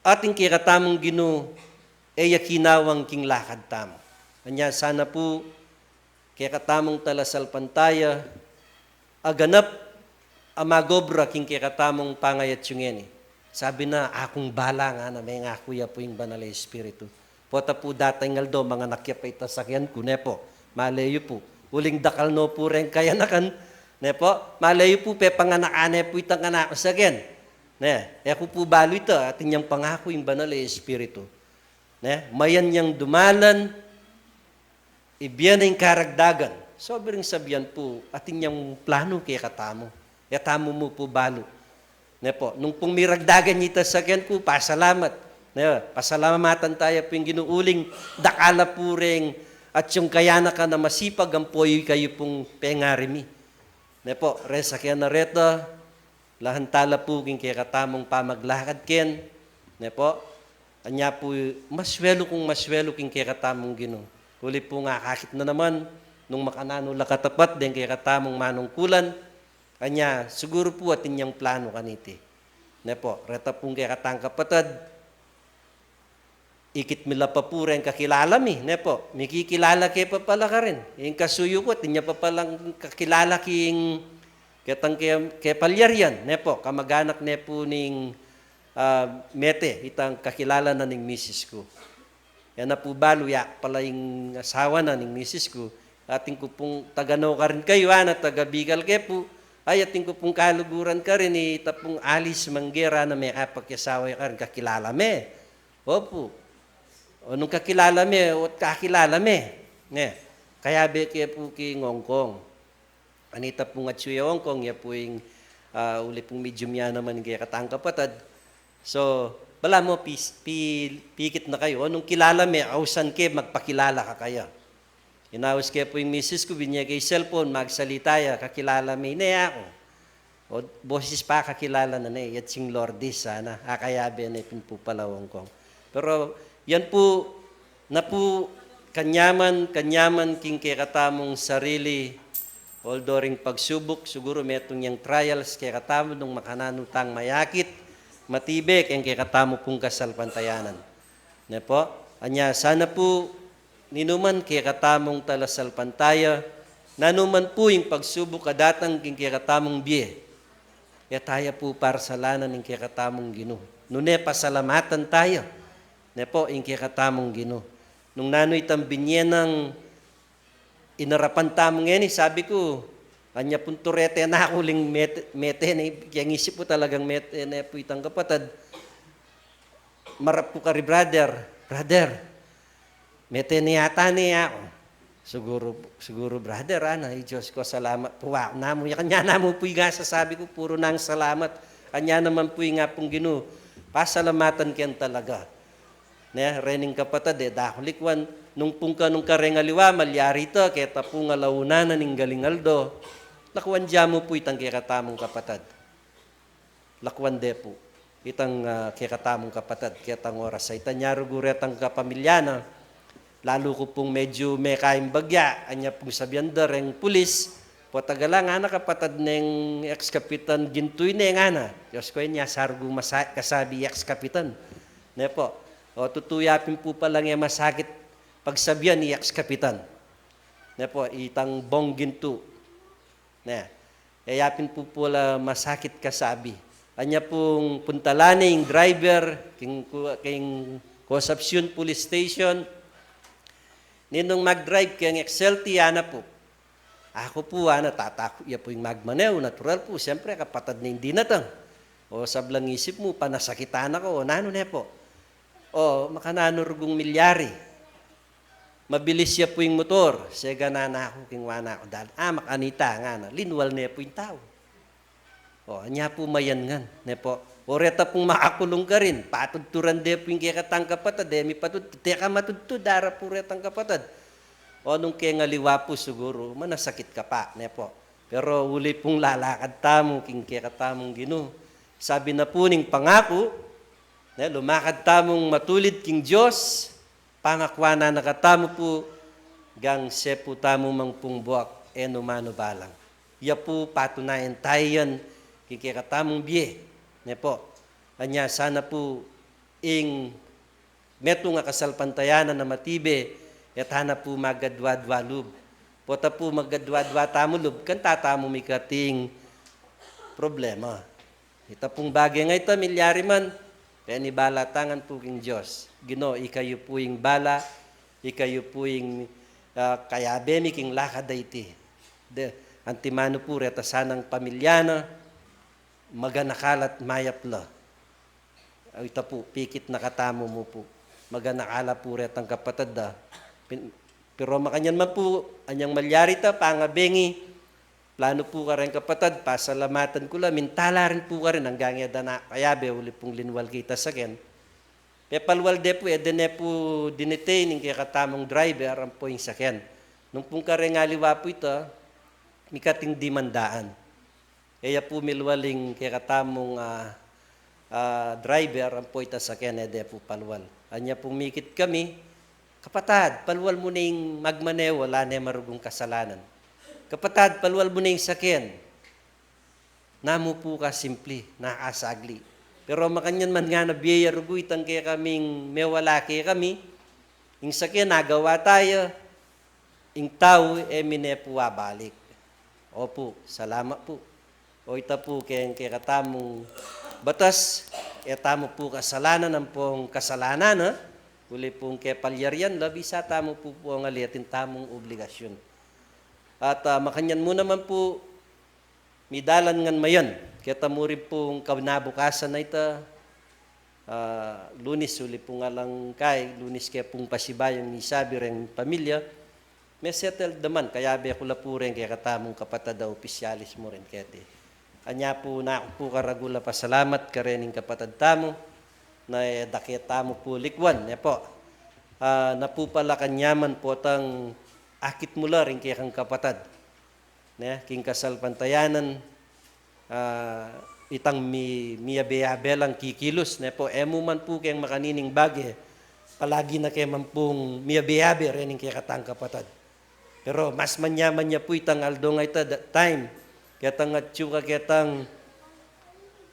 At ing kekatamung Ginu, e ya kinawang king lakad tamu. Anya sana pu, kekatamung talasalpantaya, a ganap a magobra king kekatamung pangayatsu ngeni. Sabi na, "Akung bala," ngana, mengaku ya pu ing Banal a Espiritu. Pota pu datang aldo, manganak ya pa ita sakyan ku, ne pu. Malay yu pu. Uling dakal no pu reng kayanakan, ne pu. Malay yu pu, pepanganakan ne pu itang anak sakyan. Ne, e ku pu balu ita, atin yang pangaku ing Banal a Espiritu. Ne, mayan yang dumalan, ibie na ing karagdagan. So, biring sabian pu, atin yang planu kekatamu. E tamu mu pu balu. Ne pu, nung pung miragdagan ita sakyan ku, pasalamat. Ne, pasalamatan taya pu ing Ginu uling, dakal a pu reng atyung kayanakan a masipag ampo yu kayu pung pengari mi. Ne pu, reng sakyan a reta, lahan tala pu king kekatamung pamaglakad ken, ne pu, anya pu, maswelu kung maswelu king kekatamung Ginu. Uli pu nga akakit na naman, nung makananu la katapat deng kekatamung manungkulan, anya, siguru pu atin yang planu kaniti. Ne pu, reta pung kekatang kapatad, ikit mi la pa pu reng kakilala mi, ne pu, mikikilala ke pa pala karin. Ing kasuyu ku, atin ya pa palang kakilala king ketang ke, ke Palyarian, ne pu, kamaganak ne pu ning, ah, mete, itang kakilala na ning misis ku. Yan na pu balu ya pala ing asawa na ning misis ku. Atin ku pung taga no karin kayu, ana, taga Bicol ke pu. Ay, atin ku pung kaluguran karin, ita pung Alice Manggera na mekapakyasawa ya karin, kakilala me. Opu. O nung kakilala me, ot kakilala me. Ne, kayabe ke pu king Hong Kong. Anita pung atsu ya Hong Kong, ya pu ing, ah, uli pung medium ya naman ing kekatang kapatad. So, balamu pi, pi, pikit na kayu. O nung kilala me, ausan ke magpakilala kaya. Inaus ke pu ing misis ku, binye ke ing cellphone, magsalita ya, kakilala me, ne aku. O, bosis pa kakilala na ne, yatsing Lourdes sana, akayabe ne pin pu pala Hong Kong. Pero yan pu, na pu, kanyaman, kanyaman king kekatamung sarili, although ring pagsubuk, siguru metung yang trials kekatamu nung makananu tang mayakit, matibe keng kekatamu pung kasalpantayanan. Ne pu, anya sana pu, ninuman kekatamung talasalpantaya, nanuman pu ing pagsubuk a datang king kekatamung bie, e taya pu parsalanan ing kekatamung Ginu. Nune pasalamatan taya, ne pu, ing kekatamung Ginu. Nung nanu itang binye nang inarapan tamu ngeni, sabi ku, anya pung turete na aku uling mete, mete ne, keng isip ku talagang mete ne pu itang kapatad. Marap ku kari brother, "Brother, mete ne yata ne aku." "Siguru, siguru brother," ana, "i Dios ku, salamat pu aku namu." Ya kanya namu pu ing sasabi ku, puru nang salamat. Anya naman pu ing Apung Ginu, pasalamatan ken talaga. Ne, rening kapatad, e da ku likwan, nung pung kanung kareng aliwa, malyari ta, keta pung alaunan na ning galing aldo, lakwan da mu pu itang kekatamung kapatad. Lakwan de pu itang, ah, kekatamung kapatad, ketang oras a ita. Nya rugu retang kapamilya na, lalu ku pung medyu mekaing bagya, anya pung sabian da reng pulis, "Potagalan," ngana, "kapatad neng ex-kapitan Gintu ine," ngana. Dios ku, e nya sa rugu masa-, kasabi ex-kapitan. Ne pu, o tutu ya pin pu palang e masakit pagsabian i ex-kapitan. Ne pu, itang Bong Gintu. Ne, e ya pin pu pala masakit kasabi. Anya pung puntalan ne ing driver king, king Concepcion Police Station. "Ninung mag-drive keng X L T?" ana pu. Aku pu, ana, tatakut ya pu ing magmaneho, natural pu, siyempre, kapatad ning dinatang. O, sablang isip mu, panasakitan na ku, o nanu ne pu. O, makananu rugung milyari. Mabilis ya pu ing motor, seganan na ku king wanan ku, dal-, ah, makanita, ngana, linwal ne pu ing tau. O, anya pu mayan ngan, ne pu. O reta pung makakulung karin, patudturan de pu ing kekatang kapatad, e mipatudtud, teka matudtud, ara pu retang kapatad. O nung keng aliwa pu siguru, manasakit ka pa, ne pu. Pero uli pung lalakad tamu king kekatamung Ginu, sabi na pu ning pangaku, ne, lumakad tamung matulid king Dios, pangakuan na katamu pu, gang sepu tamu mang pung buak, e nu manu balang. Ya pu patunayan taya yan king kekatamung bie, ne pu. Anya sana pu ing metung a kasalpantayanan a matibe, e tana pu magadwa-dwa lub. Pota pu magadwa-dwa tamu lub, kanta tamu mikating problema. Ita pung bage nga ita, milyari man, penibala ta ngan pu king Dios. Ginu, ikayu pu ing bala, ikayu pu ing, ah, kayabe mi king lakad a iti. De, antimanu pu reta sanang pamilya na, maganakal at mayap la. Ay, ita pu, pikit na katamu mu pu. Maganakal la pu retang kapatad da. Pin-, pero makanyan man pu, anyang malyari ta, pangabengi, planu pu kareng kapatad, pasalamatan ku la, minta la rin pu karin, anggang e da na kayabe, uli pung linwal ke ita saken. Pepalwal de pu, e de ne pu dinetain ing kekatamung driver, ampo ing saken. Nung pung kareng aliwa pu ita, mikating dimandaan. E ya pu milwal ing kekatamung, ah, ah, driver, ampo ita saken, e de pu palwal. Anya pung mikit kami, "Kapatad, palwal mu ne ing magmaneho, ala ne marugung kasalanan. Kapatad, palwal mu ne ing saken." Namu pu kasimple, nakasagli. Pero makanyan man ngana bie ya rugu itang kekaming mewala kekami, ing saken agawa ta ya, ing tau e mi ne pu abalik. Opu, salamat pu. O ita pu keng kekatamung batas, e tamu pu kasalanan ampong kasalanan, ha? Uli pung kepalyarian la, bisa tamu pu pung ali atin tamung obligasyun. At, ah, makanyan mu naman pu, midalan ngan mayan. Keta mu rin pung kinabukasan a ita, ah, Lunis, uli pung alang kai, Lunis ke pung pasibayu ing misabi reng pamilya, mesettle da man, kayabe ku la pu reng kekatamung kapatad a opisyalis mu rin keti. Anya pu, naku pu karagul a pasalamat karening kapatad tamu, na e da ke tamu pu likwan, ne pu. Ah, napupalakan ya man potang akit mu la ring kekang kapatad. Ne, king kasalpantayanan, ah, itang mi-, miyabe-yabe lang kikilus, ne pu, e mu man pu keng makanining bage, palagi na ke man pung miyabe-yabe rening kekatang kapatad. Pero mas manyaman ya pu itang aldo nga ita, that time, ketang atyu ka, ketang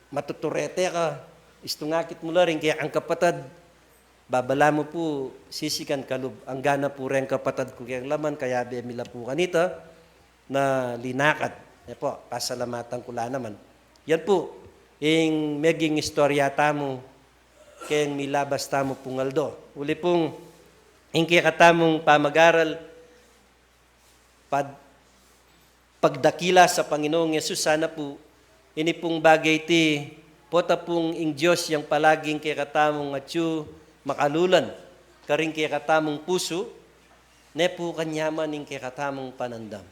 matuturete ka, istung akit mu la ring kekang kapatad, babala mu pu, sisikan kalub, anggana pu reng kapatad ku keng laman, kayabe mi la pu kanita, na linakad. E pu, pasalamatan ku la naman. Yan pu, ing meging istorya tamu, keng milabas tamu pung aldo. Uli pung, ing kekatamung pamagaral, pad-, pagdakila sa Panginoong Yesus, sana pu, ini pung bage iti, pota pung ing Dios yang palaging kekatamung atyu makalulan, karing kekatamung pusu, ne pu kanyaman ing kekatamung panandam.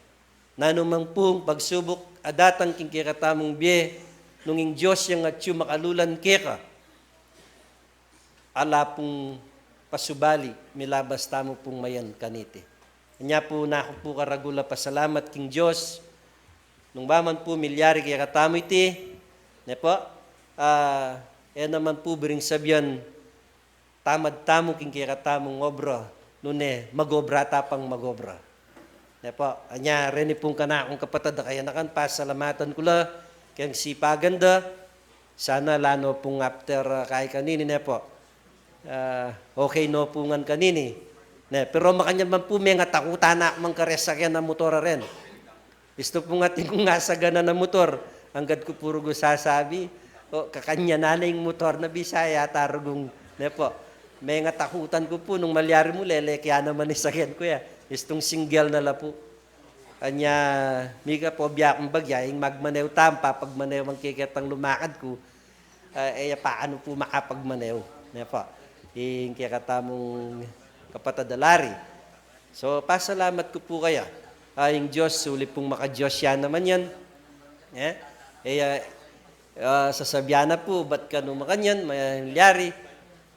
Nanu man pung pagsubuk a datang king kekatamung bie, nung ing Dios yang atyu makalulan keka, ala pung pasubali, milabas tamu pung mayan kaniti. Anya pu, naku pu karagul a pasalamat king Dios, nung ba man pu milyari kekatamu iti, ne pu, ah, e naman pu biring sabian, tamad tamu king kekatamung obra, nune mag-obra ta pang mag-obra. Ne pu, anya reni pung kanakung kapatad a kayanakan, pasalamatan ku la keng sipagan da, sana ala no pung after, ah, kai kanini, ne pu. Ah, okay no pu ngan kanini. Ne, pero makanyan man pu, mengatakutan na mang karesaken a motor a ren. Istu pung atin kung asaganan a motor, anggad ku pu rugu sasabi, o, kakanyanan na ing motor na bisa ya ta rugung, ne pu. Mengatakutan ku pu, nung malyari mu lele, kaya naman isaken ku ya. Istung single na la pu. Anya, mika pu biakung bagya, ing magmanew tamu, papagmanew man ke ketang lumakad ku, ah, e ya pa anu pu makapagmanew, ne pu. Ing kekatamung kapatad a lari. So, pasalamat ku pu kaya. Ah, ing Dios, uli pung maka-Dios ya naman yan. E, e ya, ah, sasabian na pu, bat kanu makanyan, malyari.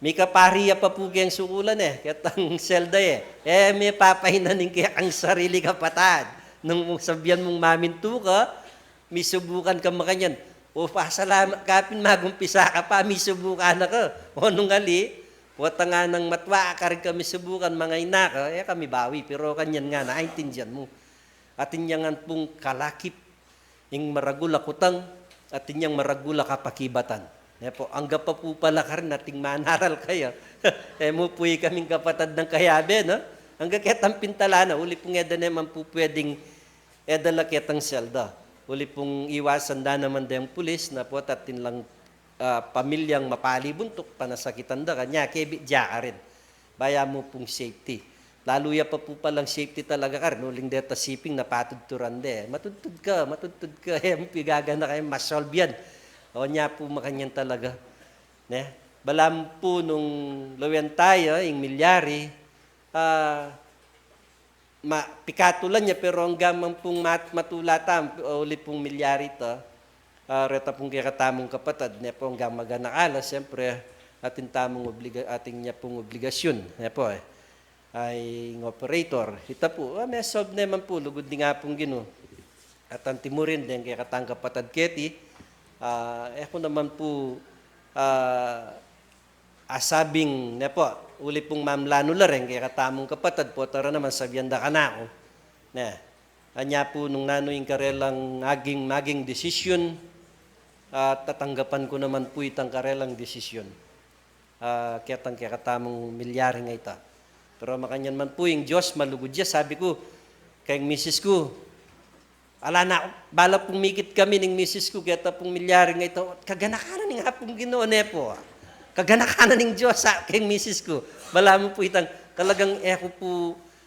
Mika pari ya pa pu keng sukulan e, ketang Zelda e. E, me papainan ing kekang sarili kapatad. Nung sabian mung mamintu ka, misubukan ka makanyan. O, pasalamat ka pin, magumpisa ka pa, misubukan na ka. O, nung ali, pota nganang matwa ka rin ka misubukan, mangaina ka, e ka mibawi, pero kanyan ngana, aintindian mu. Atin yang ngan pung kalakip, ing maragul a kutang, atin yang maragul a kapakibatan. Ne pu, angga pa pu pala karin ating manaral kaya. E mu pu ikaming kapatad nang kayabe, no? Angga ketang pintala na, uli pung e da ne man pu pweding e da la ketang Zelda. Uli pung iwasan da naman deng pulis na pota atin lang, ah, pamilyang mapali buntuk, panasakitan da kanya, kebit dia karin. Baya mu pung safety. Lalu ya pa pu palang safety talaga karin, uling deta siping na patudturan de. Matudtud ka, matudtud ka, e mu pu igaganaka, e mu masolve yan. O nya pu makanyan talaga. Ne? Balamu pu nung lawen taya, ing milyari, ah, ma, pikatulan ya, pero anggang man pung mat, matula ta, uli pung milyari ta, ah, reta pung kekatamung kapatad, ne pu, anggang maganaka la, siyempre, atin tamung obliga-, atin ya pung obligasyun, ne pu, e. Ay, ing operator, ita pu, ah, me-solve ne man pu, lugud ning Apung Ginu. At antimurin deng kekatang kapatad keti, ah, e ku naman pu, ah, asabing, ne pu, uli pung mamlanu la reng kekatamung kapatad, pota ra naman sabian da kanaku. Ne, anya pu nung nanu ing karelang aging, maging desisyun, ah, tatanggapan ku naman pu itang karelang desisyun. Ah, ketang kekatamung milyari nga ita. Pero makanyan man pu, ing Dios malugud ya, sabi ku keng misis ku, ala na, bala pung mikit kami ning misis ku keta pung milyari nga ita, kaganaka na ning Apung Ginu, ne pu. Kaganaka na ning Dios, a, keng misis ku. Balamu pu itang talagang e ku pu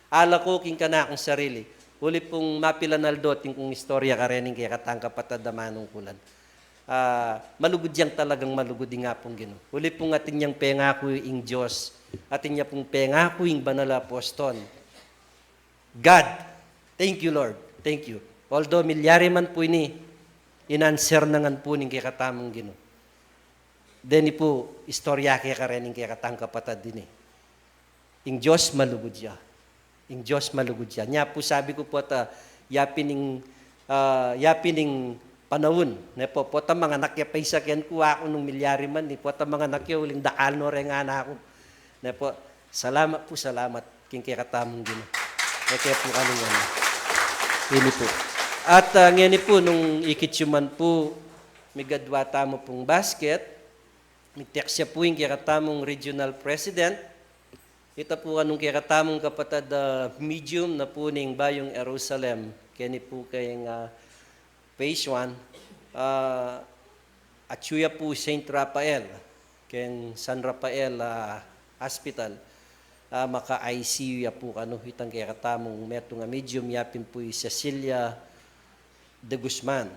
alako king kanakung sarili. Uli pung mapilan aldo atin kung istorya karening kekatang kapatad a manungkulan. Ah, malugud yang talagang malugud ing Apung Ginu. Uli pung atin yang pengaku ing Dios, atin ya pung pengaku ing banal a apostol. God, thank you, Lord. Thank you. Although milyari man pu ini, in-answer na ngan pu ning kekatamung Ginu. Deni pu istorya ke karening kekatang kapatad ini. Ing Dios malugud ya. Ing Dios malugud ya. Nya pu sabi ku, pota yapin ing, ah, yapin ing panaun, ne pu, pota manganak ya pa isa ken ku, aku nung milyari man, ni pota manganak ya uling dakal no reng anak ku. Ne pu, salamat pu, salamat king kekatamung Ginu. E ke pu kanu ngeni. Ini pu. At, ah, ngeni pu, nung ikit yu man pu, migadwa tamu pung basket, mi-text ya pu ing kekatamung regional president, ita pu kanung kekatamung kapatad a medium na pu ning Bayung Jerusalem, keni pu keng, ah, phase one, ah, atyu ya pu Saint Raphael, keng San Rafael, ah, Hospital, ah, maka-I C U ya pu kanu itang kekatamung metung a medium, yapin pu i Cecilia de Guzman.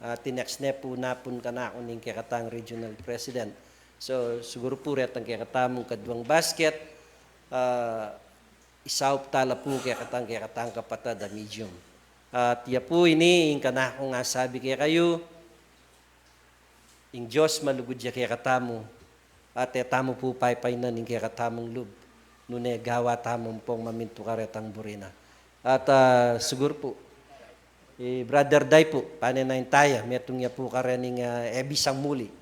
Ah, tinext ne pu napun kanaku ning kekatang regional president. So, siguru pu retang kekatamung kaduang basket, ah, isaup tala pu kekatang, kekatang kapatad a medium. At ya pu ini ing kanakung asabi kekayu, ing Dios malugud ya kekatamu, at e tamu pu paypaynan ing kekatamung lub, nune gawa tamu ampong mamintu karetang buri na. At, ah, siguru pu, i Brother Day pu, pane na ing taya, metung ya pu karening, ah, e bisang muli.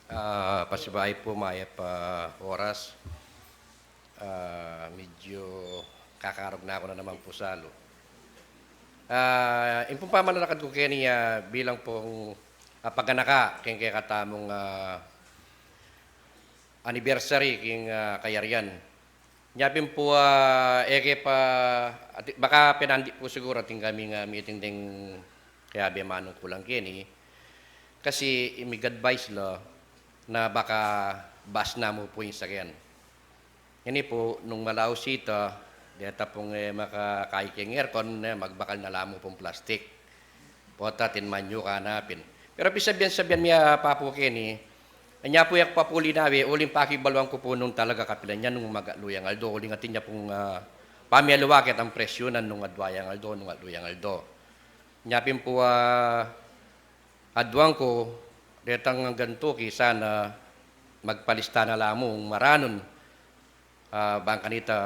Ah, pasibayu pu, mayap a oras. Ah, medyo kakarog na ku na naman pu salu. Ah, ing pung pamanalakad ku keni, ah, bilang pung, ah, paganaka keng kekatamung, ah, anniversary king, ah, kayarian. Nya pin pu, ah, e ke pa, ati, baka penandi pu siguru atin kaming, ah, meeting deng kayabe manungkulan keni. Kasi imig-advise la na baka bas na mu pu ing sakyan. Ngeni pu, nung malaus ita, deta pung, e, makakayi keng aircon, e, magbakal na la mu pung plastik. Pota atin manyuka na pin. Pero pisabian-sabian mi ya pa pu keni, anya pu e ku pa pu linawe, uling pakibaluan ku pu nung talaga kapilan ya nung mag-atlu yang aldo, uling atin ya pung, ah, pamialiwa ketang presyu na nung adwa yang aldo, nung atlu yang aldo. Nya pin pu, ah, adwang ku, detang gantu ki sana magpalista na la mu maranun, ah, bang kanita,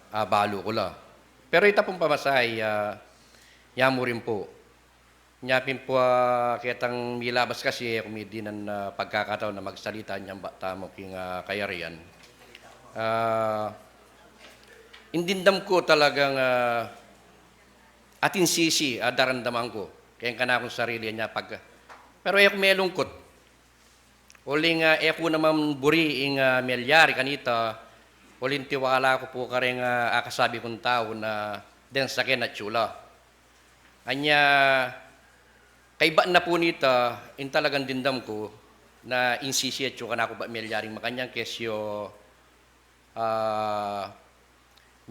ah, balu ku la. Pero ita pung pamasahe, ah, ya mu rin pu. Nya pin pu, ah, ketang milabas kasi, e ku mi dinan, ah, pagkakataon na magsalita nyang bata mu king, ah, kayarian. Ah, ing dimdam ku talagang, ah, atin sisi a daramdaman ku keng kanakung sarili nya pag, pero e ku melungkut. Uling, ah, e ku naman buri ing, ah, melyari kanita, uling tiwala ku pu kareng, ah, akasabi kung tau na deng saken atyu la. Anya, kaibat na pu nita, ing talagang dimdam ku na ing sisi atyu kanaku ba melyaring makanyan kesyo, ah,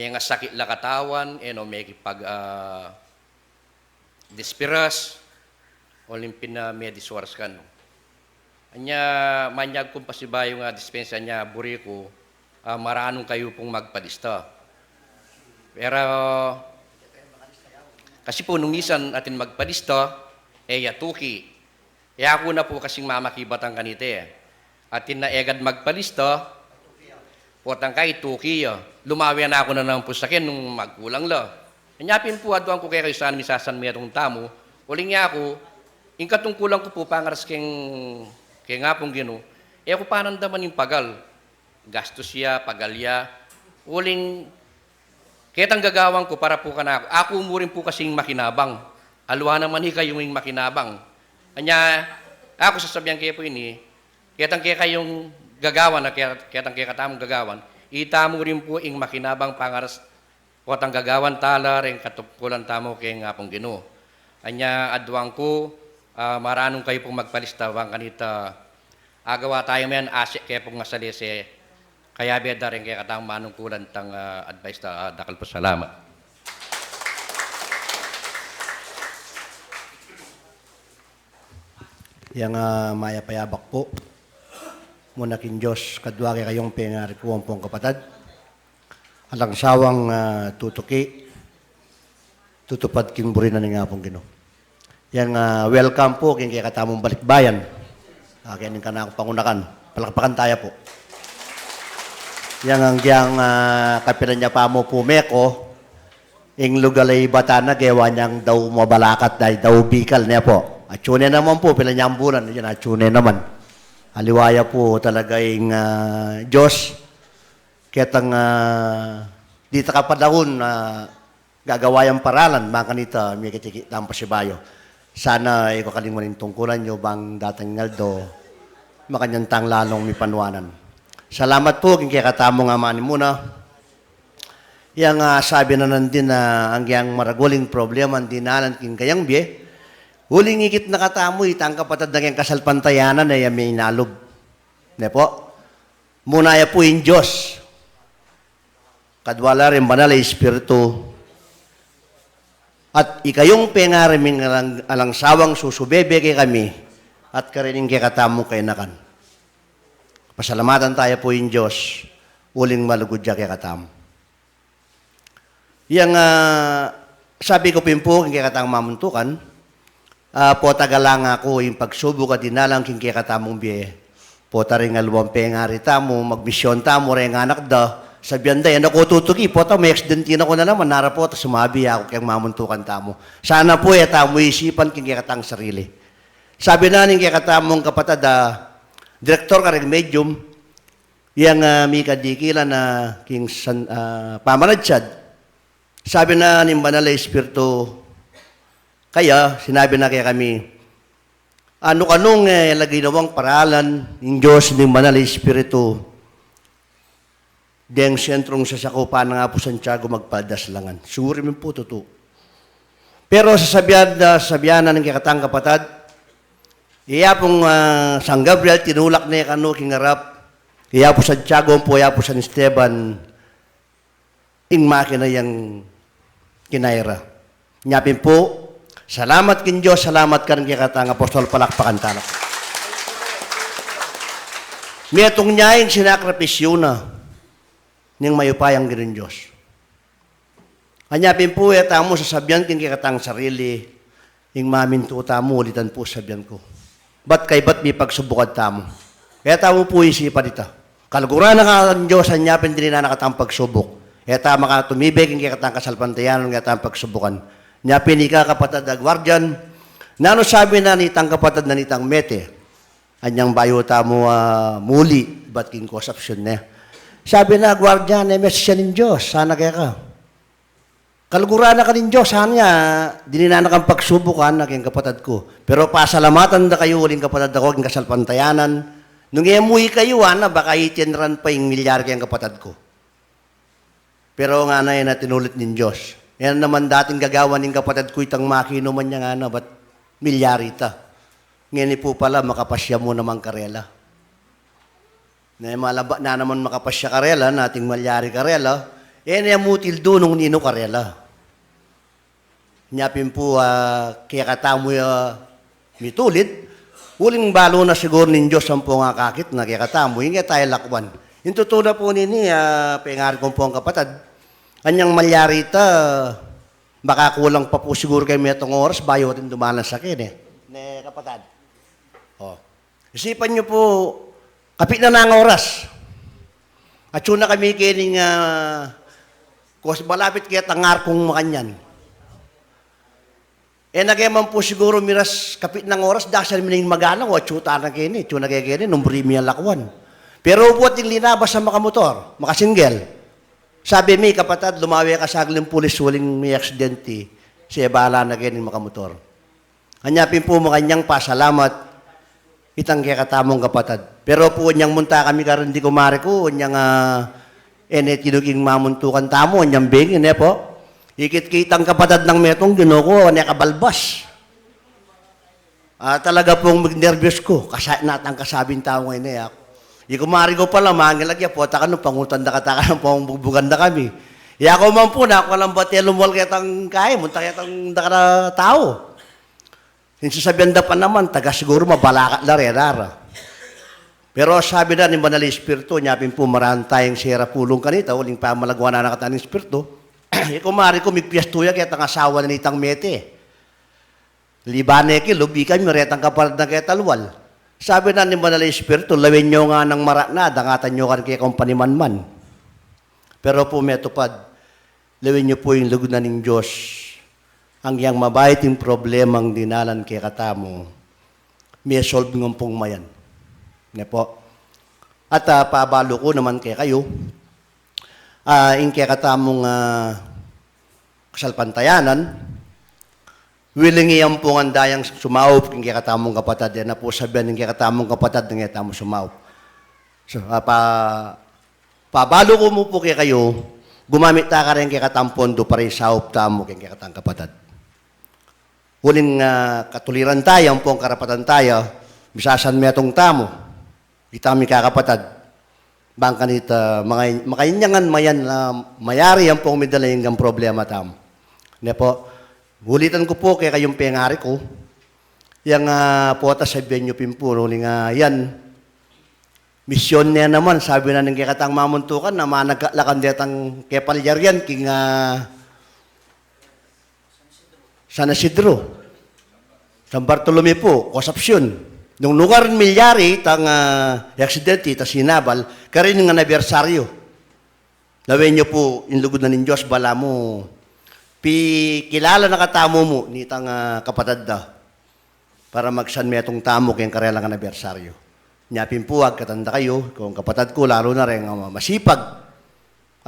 mengasakit la katawan, e no, mekipag, ah, dispiras, uling pin, ah, mediswaras kanu. Anya, manyag kung pasibayu nga dispensa nya buri ku, ah, maranun kayu pung magpalista. Pero, kasi pu nung misan atin magpalista, e ya tuki. E aku na pu kasing mamakibatan kanita e. Atin na egad magpalista, potang kai tuki ya. Lumawe na aku na naman pu saken nung magkulang la. Anya pin pu aduan ku kekayu sana misasanmetung tamu, uling yaku, ing katungkulan ku pu pangaras keng, keng Apung Ginu, e ku panandaman ing pagal. Gastus ya, pagal ya. Uling ketang gagawan ku para pu kanaku. Aku mu rin pu kasing makinabang. Aliwa naman ikayu ing makinabang. Anya, aku sasabian ke pu ini, ketang kekayung gagawan, a ke-, ketang kekatamung gagawan, itamu rin pu ing makinabang pangaras potang gagawan tala reng katungkulan tamu keng Apung Ginu. Anya aduan ku, ah, maranun kayu pung magpalista bang kanita agawa tayu men asik ke pung masalese, kayabe da reng kekatamung manungkulan tang, ah, advice ta, ah, dakal pu salamat. Yang, ah, mayap a yabak pu. Muna king Dios, kadua kekayung pengari ku ampong kapatad. Alang sawang, ah, tutuki, tutupad king buri na ning Apung Ginu. Yang, ah, welcome pu king kekatamung balikbayan. Ah, keng kanaku pangunakan. Palakpakan taya pu. Yang, ang yang, ah, kapilan ya pa mu pu meko, ing lugal a ibat na, gewa nyang daw mabalakat, daw Bicol ne pu. Atyu ne naman pu, pilan yang bulan, yan, atyu ne naman. Aliwa ya pu talaga ing, ah, Dios, ketang, ah, dita kapadahun, ah, gagawa yang paralan, bang kanita, mikit-ikit tang pasibayu. Sana e ku kakalingwan ing tungkulan yu, bang datang ing aldo, makanyan tang lalung mipanuanan. Salamat pu king kekatamung amanu muna. Yang, ah, sabi na nandin na ang yang maragul ing problema a dinalan king kayang bie, uling ikit na katamu itang kapatad na keng kasalpantayanan a ya minalub. Ne pu? Muna ya pu ing Dios, kadua la ring Banal a Espiritu, at ikayung pengari ming alang, alang sawang susubebe kekami, at karin ing kekatamung kainakan. Pasalamatan taya pu ing Dios, uling malugud ya kekatamu. Yang, ah, sabi ku pin pu, king kekatang mamuntukan, ah, pota galang aku ing pagsubuk a dinalan king kekatamung bie. Pota ring aliwang pengari tamu, magmisyon tamu, reng anak da, sabian da, e na ku tutuki, pota me-aksidente na ku na naman, nara pota sumabi ya ku keng mamuntukan tamu. Sana pu e tamu isipan king kekatang sarili. Sabi na ning kekatamung kapatad a direktor kareng Medium, yang, ah, mikadikilan na king san-, ah, pamanadsad. Sabi na ning Banal a Espiritu kaya, sinabi na kekami, anu kanung, eh, lagi nawang paralan ning Dios ning Banal a Espiritu deng sentrung sasakupan nang Apu Santiago Magpaldas Langan. Siguru mi pu tutu. Pero sasabian da, sasabian na ning kekatang kapatad, iya pung, ah, San Gabriel tinulak ne kanu king arap, iya pu Santiago, ampo iya pu San Esteban, ing makina yang kinaira. Nya pin pu, salamat king Dios, salamat karing kekatang apostol, palakpakan tala. Metung nya ing sinakripisyu na ning mayupayang Ginung Dios. Anya pin pu, e tamu sasabian king kekatang sarili, ing mamintu tamu, ulitan pu sabian ku, bat kaybat mipagsubukan tamu. E tamu pu isipan ita. Kaluguran na ka ning Dios, anya pin dininan na katang pagsubuk. E ta makatumibay king kekatang kasalpantayanan king kekatang pagsubukan. Nya pin ika kapatad a guardian, nanu sabi na nitang kapatad na nitang mete? Anyang bayu tamu, ah, muli, ibat king kosapsyun ne. Sabi na, guardian, e me sisian ning Dios, sana keka. Kaluguran na ka ning Dios, sana ya, dininan na kang pagsubukan na keng kapatad ku. Pero pasalamatan da kayu uling kapatad da ku king kasalpantayanan, Nung e mu ikayu, ngana, baka iti ran pa ing milyari keng kapatad ku. Pero ngana, e na tinulit ning Dios. E na naman dating gagawan ning kapatad ku itang makinuman ya, ngana, bat milyari ita. Ngeni pu pala, makapasya mu naman karela. Ne, malaba na naman makapasya karela, atin malyari karela, e ne mu tildu nung ninu karela. Nya pin pu, ah, kekatamu ya mitulid, uling balu na siguru ning Dios ampong akakit na kekatamu, ing e tayu lakwan. Ing tutu na pu nini, ah, pengari ku pung kapatad, anyang malyari ita, makakulang pa pu siguru keng metung oras, bayu atin dumalan sa keni. Ne, kapatad. O. Isipan yu pu, kapit na nang oras. Atsu na kami keni, ah, kos malapit ketang arkung makanyan. E na ke man pu siguru miras kapit nang oras, dasal mi ning magana, o atsu tana keni, atsu na ke keni, nung buri mi alakwan. Pero buat ding linabas a makamotor, makasinggel. Sabi mi, kapatad, lumawe ka saglit, pulis, uling mi aksidente, se bala na keni makamotor. Anya pin pu makanyang pasalamat itang kekatamung kapatad. Pero pu anyang munta kami karin di kumari ku, anyang, ah, e ne tinuking mamuntukan tamu, anyang bengi, ne pu. Ikit kitang kapatad nang metung, Ginu ku, ne kabalbas. Ah, talaga pung magnerbiyos ku, kasa-, natang kasabing tau ngeni, e. Ikumari ku pala, mangil agya, pota ka nu, pangutan da ka, taka nu, pamubugbugan da kami. Yaku man pu, naku lang bate lumwal ketang kai, munta ketang dakal a tau. Ing sasabian da pa naman, taga siguru mabalakat la rerara. Pero sabi na ning Banal a Espiritu, nya pin pu maraan tayang sera pulung kanita, uling pamalaguan na kata ning Espiritu. Ikumari ku, migpiyastu ya ketang asawa na nitang mete. Liban ne ki, lubi kami, retang kapatad na keta lual. Sabi na ning Banal a Espiritu, lawen yu nganang maratna, dangatan yu kan kekong panimanman. Pero pu metupad, lawen yu pu ing lugud na ning Dios. Agyang mabait ing problemang dinalan kekatamu, me-solve ngan pung mayan. Ne pu. At, ah, pabalu ku naman kekayu, ah, ing kekatamung, ah, kasalpantayanan, willing ya pung andayang sumaup king kekatamung kapatad, e na pu sabian ing kekatamung kapatad nung e tamu sumaup. So, ah, pa-, pabalu ku mu pu kekayu, gumamit ta kareng kekatang pondo para isaup tamu keng kekatang kapatad. Uling, ah, katuliran taya, ampong karapatan taya, misasan metung tamu, itang mikakapatad. Bang kanita, maka-, makainyangan mayan, ah, mayari ampong midala ing problema tamu. Ne pu, ulitan ku pu kekayung pengari ku, yang, ah, pota sabian yu pin pu, uling, ah, yan, misyon ne naman, sabi na ning kekatang mamuntukan, na managkat la kang detang kepalyarian, king, ah, San Isidro, San Bartolome pu, Concepcion. Nung nukarin milyari itang, ah, aksidente, itang sinabal, karin ing anibersaryu. Lawen yu pu, ing lugud na ning Dios, balamu pikilala na katamu mu nitang, ah, kapatad da. Para magsan metung tamu keng karelang anibersaryu. Nya pin pu, agkatan da kayu, kung kapatad ku, lalu na reng, ah, masipag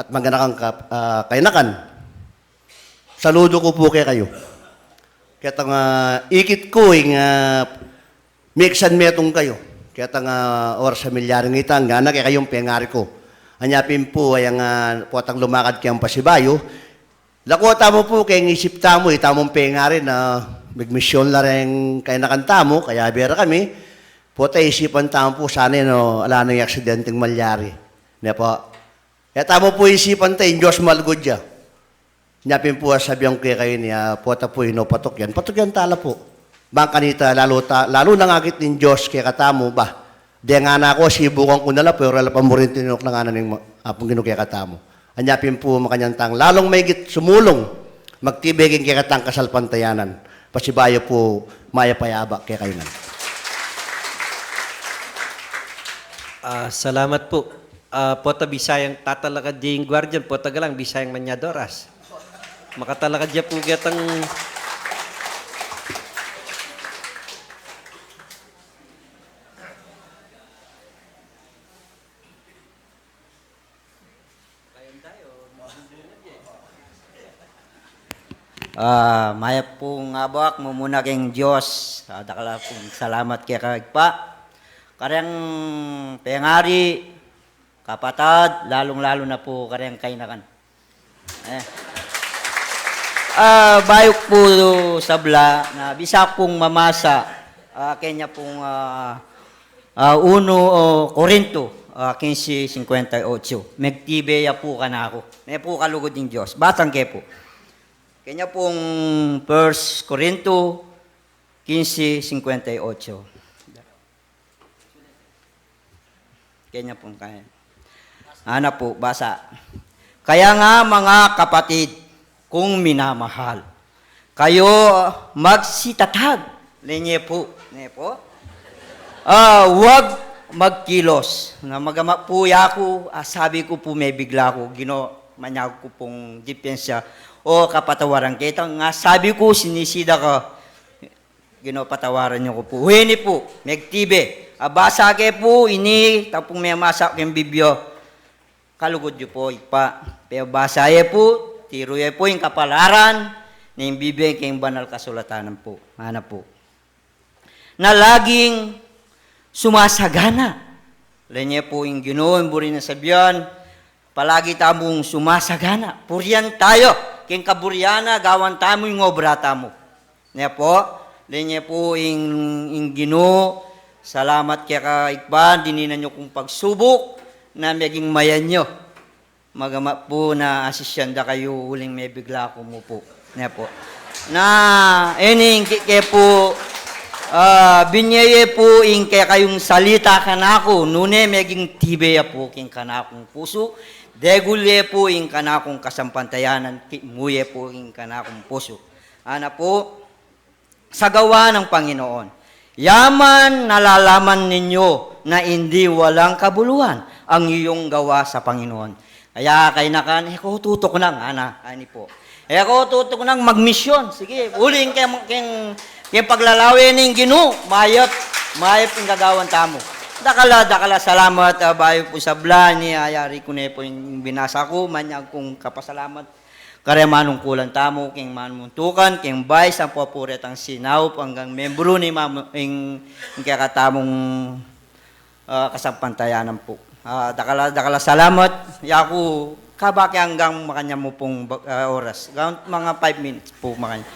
at maganakang kap-, ah, kainakan. Saludu ku pu kekayu. Ketang, ah, ikit ku ing, ah, miksan metung kayu. Ketang, ah, oras a milyari ngitang, ngana kekayung pengari ku. Anya pin pu, ayang, ah, potang lumakad keng pasibayu, lako tamu pu keng isip tamu, itamung pengari na migmisyon la reng kainakan tamu, kayabe ra kami, pota isipan tamu pu, sana no, ala nang aksidenteng malyari. Ne pu. E tamu pu isipan ta, ing Dios malugud ya. Nya pin pu, ah, sabian ku kekayu ini, ah, pota pu, ino patukyan. Patukyan ta la pu. Bang kanita, lalu ta, lalu nang akit ning Dios kekatamu, ba. Deng ngana ku, sibukan ku na la pu, e ra la pamurin, tinuk na ngana ning ma-, Apung Ginu kekatamu. Anya pin pu, makanyan tang lalung maigit sumulung, magtibay king kekatang kasalpantayanan. Pasibayu pu, mayap a yabak kekayu ngan. Ah, salamat pu. Ah, pota Bisayang tatalakad ya ing guardian, pota galang Bisayang manyad oras. Makatalakad ya pu ketang Ah, mayap pung abak, mumuna king Dios. Ah, dakal a pung salamat keka Ibpa. kareng pengari, kapatad, lalung-lalu na pu kareng kainakan. Eh. Ah, bayu ku pu sabla na bisa kung mamasa, ah, kenya pung, ah, ah, uno, oh, Corinto, ah, kinse singkwenta y otso. Megtibe ya pu kanaku. Ne pu kalugud ning Dios. Basang ke pu. Kenya pung First Corinto kinse singkwenta y otso. Kenya pung kaya. Ana pu, basa. Kaya nga, mga kapatid kung minamahal, kayo magsitatag. Lenye pu, ne pu? Ah, wag magkilos. Na magama pu ya ku, ah, sabi ku pu, mebigla ku, Ginu, manyaku pung dipensa. O kapatawaran kita, nga sabi ku, sinisida ka, Ginu, patawaran yu ku pu. Weni pu, megtibe. Abasa ke pu ini, tapung memasa keng Biblia. Kalugud yu pu, Ibpa. Pebasa ye pu, tiru ye pu ing kapalaran ning Biblia keng banal kasulatanan pu. Ana pu. Na laging sumasagana. Lenye pu ing Ginu, ing buri nang sabian, palagi tamung sumasagana. Purian tamu, keng kaburian na, gawan tamu ing obra tamu. Ne pu, lenye pu ing, ing Ginu, salamat keka Ibpa, dininan yu kung pagsubuk, na meging mayan yu. Magama pu na asisian da kayu uling mebigla ku mu pu. Ne pu. Na, ening ke, ke pu, ah, binye ye pu ing kekayung salita kanaku, nune meging tibe ya pu king kanakung pusu, degul ye pu ing kanakung kasampantayanan, kimu ye pu ing kanakung pusu. Ana pu, sa gawa ng Panginoon. Yaman nalalaman ninyo na hindi walang kabuluhan ang iyong gawa sa Panginoon. Kaya kainakan, e ko tutuknang, ana, ani pu. E ko tutuknang magmisyon. Sige, uling keng, keng, keng paglalawe ning Ginu, mayap, mayap ing gagawan tamu. Dakal a, dakal a salamat, ah, bayu pu sabla ini, ayari ku ne pu ing binasa ku, manyag kung kapasalamat. Kare manungkulan tamu, keng mamuntukan, keng vice, ampo pu retang sinaup, anggang membru ning mamu-, ing, ing kekatamung, ah, kasampantayanan pu. Ah, dakal a, dakal a salamat, yaku, kabaki anggang makanyan mu pung, ah, oras. Ga-, mga five minutes pu makanyan.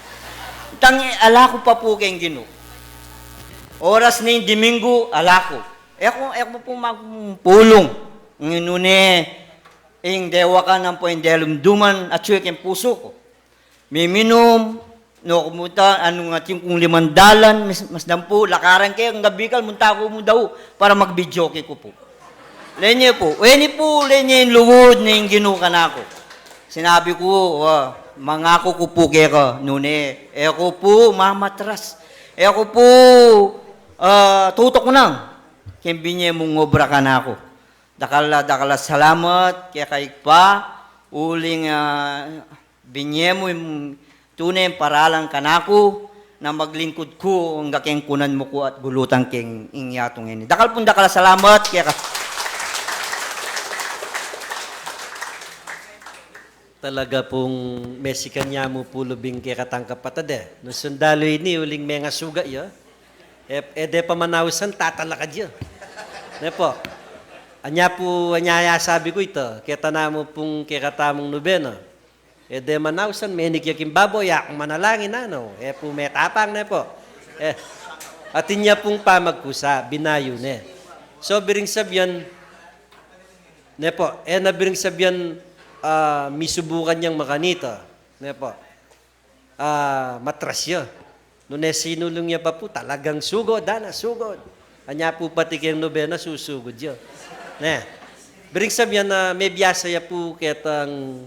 Itang, ala ku pa pu keng Ginu. Oras ning Domingo, ala ku. E ku, e ku pu magpulung. Nginu ne, ing dewakan ampo ing delumduman, atyu keng pusu ku. Miminum, no, kumuta, anu nga, atin kung limang dalan, mas, mas dampu, lakaran ke, anggang Bicol, munta ku mu dau, para mag-videoke ku pu. Lenye pu, weni pu, lenye ing lugud ning Ginu kanaku. Sinabi ku, wa, mangaku ku pu keka, nune, e ku pu mamatras. E ku pu, ah, tutuknang keng binye mung obra kanaku. Dakal a, dakal a salamat keka Ibpa, uling, ah, binye mu ing tune a paralan kanaku, na maglingkud ku angga keng kunan mu ku at gulutan keng ing yatu ngeni. Dakal pung dakal a salamat keka. Talaga pung mesikan ya mu pu lubing kekatang kapatad e. Nung sundalu ini, uling mengasuga ya. E, e de pa manausan, tatalakad ya. Ne pu. Anya pu, anya ya sabi ku ita, keta namu pung kekatamung nubena. E de manausan, menik ya king babo, ya kung manalangin, nanu. E pu metapang, ne pu. E, atin ya pung pamagkusa, binayu ne. So, biring sabian, ne pu, e na biring sabian, ah, misubukan yang makanita, ne pu. Ah, matras ya. Nune sinulung ya pa pu, talagang sugud, dana, sugud. Anya pu pati keng nubena, susugud ya. Ne. Biring sabian na mebiasa ya pu ketang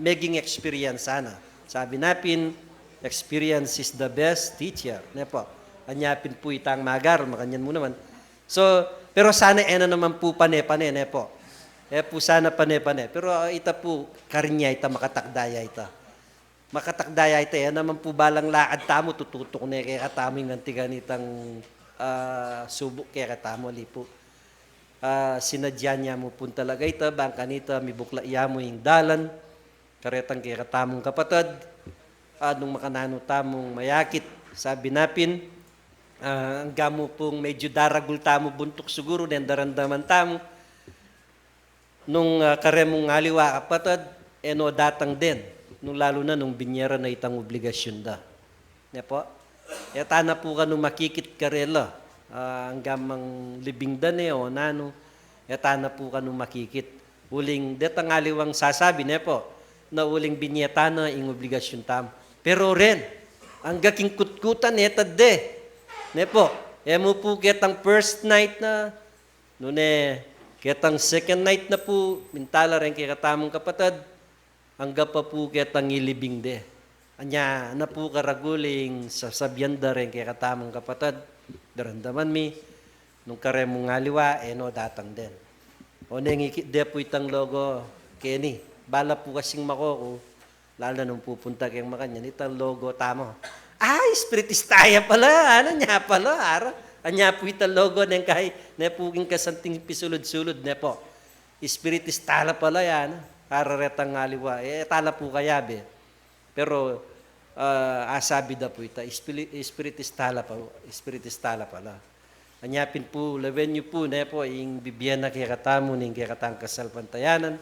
meging experience sana. Sabi na pin, "Experience is the best teacher." Ne pu. Anya pin pu itang magar, makanyan mu naman. So, pero sana e na naman pu pane-pane, ne pu. E pu sana pane-pane. Pero, ah, ita pu, karin ya ita, makatakda ya ita. Makatakda ya ita, e naman pu balang lakad tamu, tututuk ne kekatamu ing anti kanitang, ah, subuk kekatamu, ali pu. Ah, sinadya ne mu pun talaga ita, bang kanita mibuklat ya mu ing dalan, karetang kekatamung kapatad, ah, nung makananu tamung mayakit, sabi na pin, Ah, angga mu pung medyu daragul tamu buntuk siguru, neng daramdaman tamu, nung, ah, kareng mung aliwa, kapatad, e no datang den, nung lalu na nung binie ra na itang obligasyun da. Ne po? E ta na pu kanu makikit karela, ah, angga mang libing da ne o nanu, e ta na pu kanu makikit. Uling detang aliwang sasabi, ne po, na uling binie ta na ing obligasyun tamu. Pero ren, angga king kutkutan, e ta de. Ne po, e mu pu ketang first night na, nune ketang second night na pu, minta la reng kekatamung kapatad, angga pa pu ketang ilibing de. Anya na pu karagul ing sasabian da reng kekatamung kapatad, daramdaman mi, nung kareng mung aliwa, e no datang den. O neng ikit de pu itang logo, keni, bala pu kasing makoku, lalu na nung pupunta keng makanyan, itang logo tamu. Ah, espiritista ya pala, anu, nya pala, ara. Anya pu itang logo neng kai, ne pu king kasanting pisulud-sulud, ne po. Espiritista la pala ya, anu. Ara retang aliwa, e ta la pu kayabe. Pero, ah, asabi da pu ita, espiri-, espiritista la pa, espiritista la pala. Anya pin pu, lawen yu pu, ne po, ing bibie na kekatamu ning kekatang kasalpantayanan,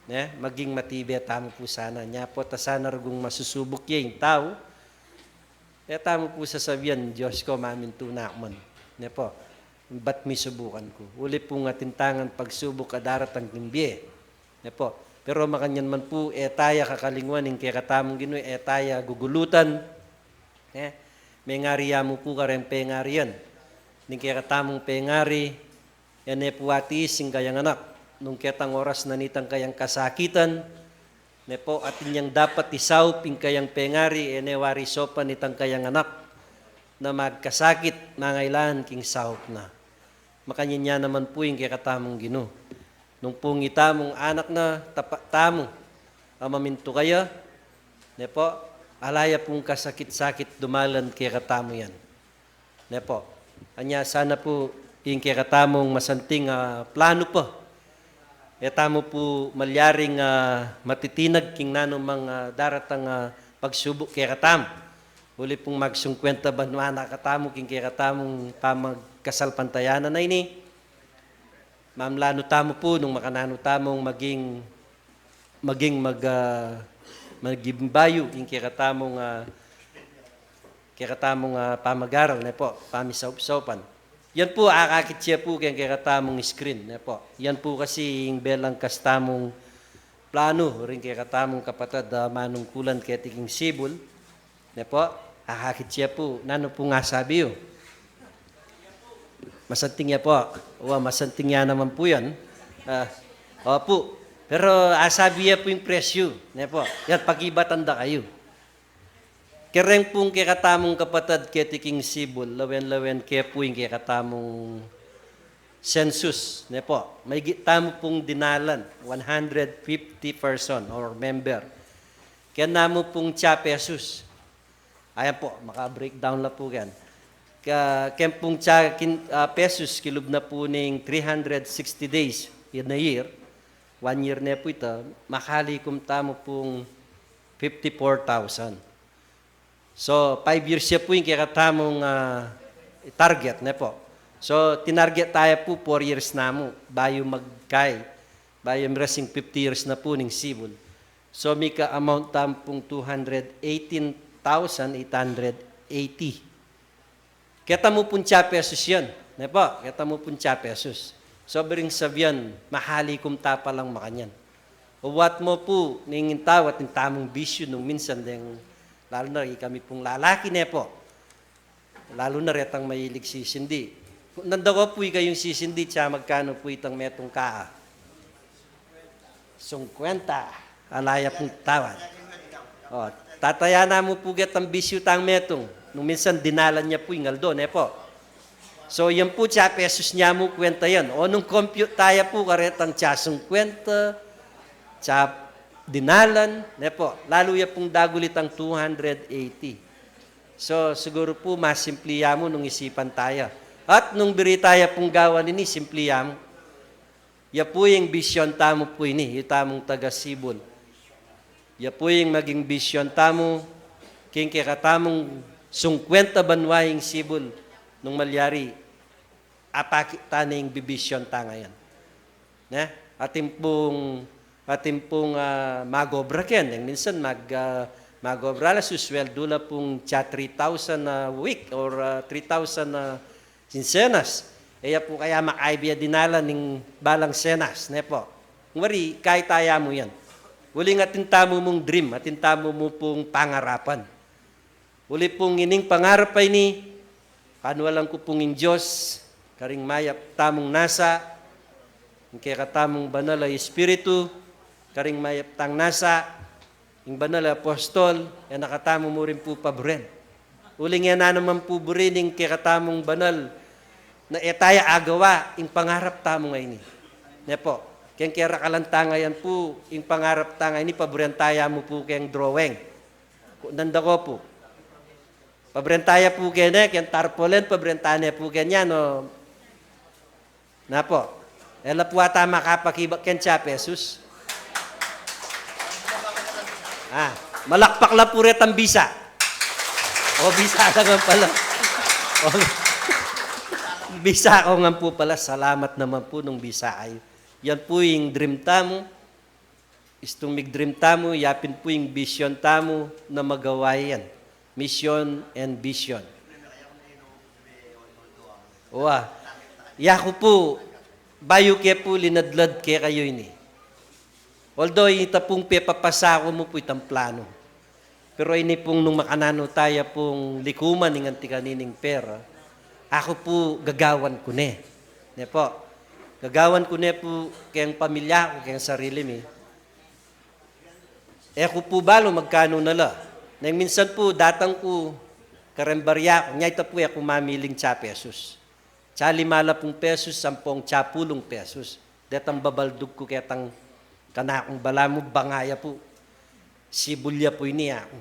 ne, maging matibe tamu pu sana. Nya po, ta sana rugung masusubuk ya ing tau, e tamu pu sasabian, "Dios ko, mamintu na ku man." Ne po, bat mi subukan ku. Uli pung atin tangan pagsubuk a daratang king bie. Ne po. Pero makanyan man pu, e ta ya kakalingwan ing kekatamung Ginu, e ta ya gugulutan. Ne? Mengari ya mu pu kareng pengarian ning kekatamung pengari, e ne pu atiis ing kayang anak. Nung ketang oras na nitang kayang kasakitan, ne po, atin yang dapat isaup ing kayang pengari, e ne wari saupan itang kayang anak na magkasakit, mangailangan king saup na. Makanyan ya naman pu ing kekatamung Ginu. Nung pung itamung anak na, tapa-, tamu a mamintu kaya, ne po, ala ya pung kasakit-sakit dumalan kekatamu yan. Ne po. Anya sana pu ing kekatamung masanting, ah, planu pa. E tamu pu malyaring, ah, matitinag king nanumang, ah, daratang, ah, pagsubuk kekatamu. Uli pung magsungkwenta banwa na katamu king kekatamung pamagkasalpantayanan a ini. Mamlanu tamu pu nung makananu tamung maging, maging mag-, ah, maging bayu ing kekatamung, ah, kekatamung, ah, pamagaral, ne po, pamisaup-saupan. Yan pu, akakit ye pu keng kekatamung screen, ne po. Yan pu kasi ing belang kastamung planu ring kekatamung kapatad a manungkulan keti king Cebu. Ne po, akakit ye pu, nanu pung asabi yu? Masanting ya po. Wa, masanting ya naman pu yan. Ah, opu. Pero asabi ya pu ing presyu. Ne po, yan, pakibatan da kayu. Kareng pung kekatamung kapatad keti king Cebu, lawen-lawen ke pu ing kekatamung census, ne po. Maigit tamu pung dinalan, one hundred fifty person or member. Keng namu pung tsa pesus. Ayan po, maka-breakdown la pu keng. Ka-, keng pung tsa kin-, ah, pesus, kilub na pu ning three hundred sixty days in a year. One year ne pu ita, makalikum tamu pung fifty-four thousand. So, five years ya pu ing kekatamung, ah, target, ne po. So, tinarget taya pu four years namu, bayu magkai, bayu miras ing fifty years na pu ning Cebu. So, mika-amount tamu pung two hundred eighteen thousand eight hundred eighty. Keta mu pung tsa pesus yan. Ne po, keta mu pung tsa pesus. So, biring sabian, mahalikum ta palang makanyan. Uwat mo pu, ning tau atin tamung bisyu nung minsan deng, lalu na ikami pung lalaki, ne po. Lalu na retang mahilig sisindi. Nanda ko pu ikayung sisindi, tsa magkanu pu itang metung kaa? Sungkwenta. Ala ya pung tawad. O, tataya na mu pu ketang bisyu tang metung. Nung minsan dinalan ya pu ing aldo, ne po. So, yan pu, tsa pesus ya mu kwenta yan. O, nung compute taya pu karetang tsa sungkwenta, tsa dinalan, ne po. Lalu ya pung dagul itang two hundred eighty. So, siguru pu, mas simpli ya mu nung isipan taya. At nung biri taya pung gawan ini, simpli ya mu. Ya pu ing bisyon tamu pu ini, itamung taga Cebu. Ya pu ing maging bisyon tamu, king kekatamung sungkwenta banwa ing Cebu, Nung malyari, apakit ta ne ing bibisyon ta ngayan. Ne? Atin pung, atin pung, ah, mag-obra ken, yang minsan mag, ah, mag-obra la, susweldu la pung tsa three thousand a week or, ah, three thousand, ah, kinsenas. E ya pu kaya makaibi a dinalan ning balang senas, ne pu? Ngari, kaya tamu yan. Uling atin tamu mung dream, atin tamu mu pung pangarapan. Uli pung ining pangarap a ini, kanualan ku pung ing Dios, karing mayap tamung nasa, ing kekatamung banal a Espiritu, karing mayap tang nasa, ing banal a apostol, e na katamu mu rin pu paburen. Uling e na naman pu burin ing kekatamung banal na e taya agawa ing pangarap tamu ngeni. Ne pu, keng kerakalan ta ngayan pu, ing pangarap ta ngeni, paburen taya mu pu keng drawing. Ku-, nanda ko pu. Paburen taya pu kene, keng tarpaulin, paburen taya ne pu kene, no? Na pu. E la pu ata makapakibak keng tsa pesus. Ah, malakpak la pu retang bisa. O, bisa la ngan pala. O, bisa ko ngan pu pala. Salamat naman pu nung bisa kayu. Yan pu ing dream tamu. Istung mig-dream tamu, ya pin pu ing vision tamu na magawa yan. Mission and vision. Wa, yaku pu, bayu ke pu linadlad kekayu ini. Although ita pung pepapasa ku mu pu itang planu. Pero ini pung nung makananu taya pung likuman ing anti kanining pera, aku pu gagawan ku ne. Ne pu? Gagawan ku ne pu keng pamilya ku, keng sarili mi. E ku pu balu magkanu na la. Neng minsan pu datang ku kareng barya ku, nya ita pu e ku mamiling tsa pesus. Tsa lima la pung pesus, ampong tsa pulung pesus. Detang babaldug ku ketang kanakung balamu, banga ya pu. Sibul ya pu ini aku.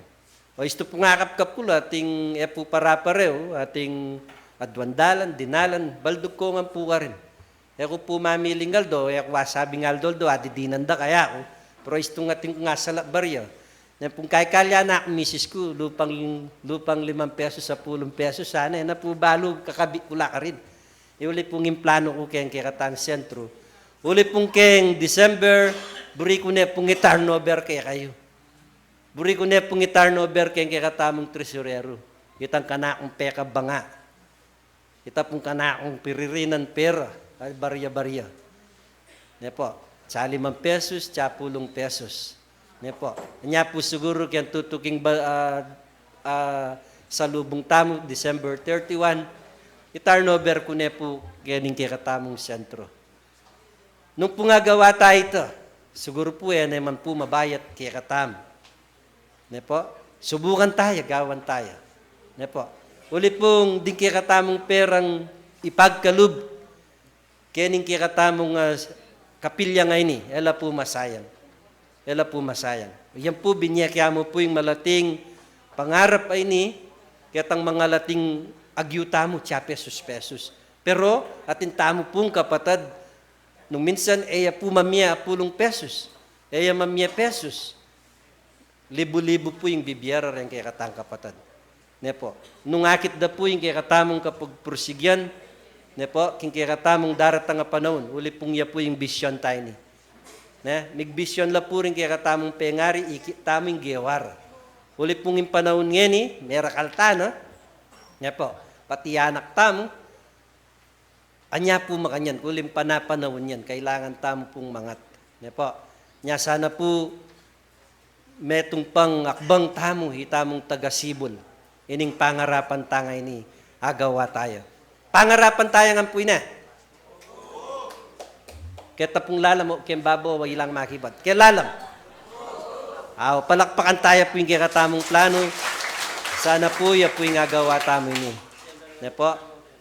O, istu pung akapkap ku la, ating e pu para-parehu, ating aduang dalan, dinalan, baldug ko ngan pu karin. E ku pu mamiling aldo, e ku asabing aldo-aldo adidinan da kaya ku. Pero istung atin kung asala barya. Neng pung kaikalyan na ku misis ku, lupang, lupang limang pesus, sapulung pesus, sana e na pu balu kakabit ku la karin. Uli pung ing planu ku keng kekatang sentro. Uli pung keng December, buri ku ne pung i-turnover kekayu. Buri ku ne pung i-turnover keng kekatamung tresureru. Itang kanakung pekabanga. Ita pung kanakung piririnan pera, ay, barya-barya. Ne pu, tsa limang pesus, tsa pulung pesus. Ne pu, nya pu siguru keng tutuking ba, ah, ah, salubung tamu, December thirty-one, i-turnover ku ne pu kening kekatamung sentro. Nung pung agawa ta ita, siguru pu e ne man pu mabayat kekatamu. Ne pu? Subukan taya, gawan taya. Ne pu? Uli pung ding kekatamung perang ipagkalub kening kekatamung, ah, kapilya ngeni, e la pu masayang. E la pu masayang. Yan pu, binye ke mu pu ing malating pangarap a ini, ketang mangalating agyu tamu, tsa pesus-pesus. Pero atin tamu pung kapatad, nung minsan e ya pu mamie a pulung pesus, e ya mamie pesus, libu-libu pu ing bibie ra reng kekatang kapatad. Ne pu? Nung akit da pu ing kekatamung kapagpursigyan, ne pu, king kekatamung daratang a panaun, uli pung ya pu ing bisyon ta ini. Ne, migbisyon la pu ring kekatamung pengari, ikit tamu ing gewa ra. Uli pung ing panaun ngeni, merakal ta na. Ne pu, pati anak tamu, anya pu makanyan, uling panapanaun yan, kailangan tamu pung mangat. Ne pu? Nya sana pu, metung pang akbang tamu, itamung taga-Sibul. Ining pangarapan ta ngeni, agawa taya. Pangarapan taya ngan pu ini. Keta pung lalam o keng babo, wa ilang makibat. Keng lalam. Aw, palakpakan taya pu ing kekatamung planu. Sana pu, ya pu ing agawa tamu ini. Ne pu?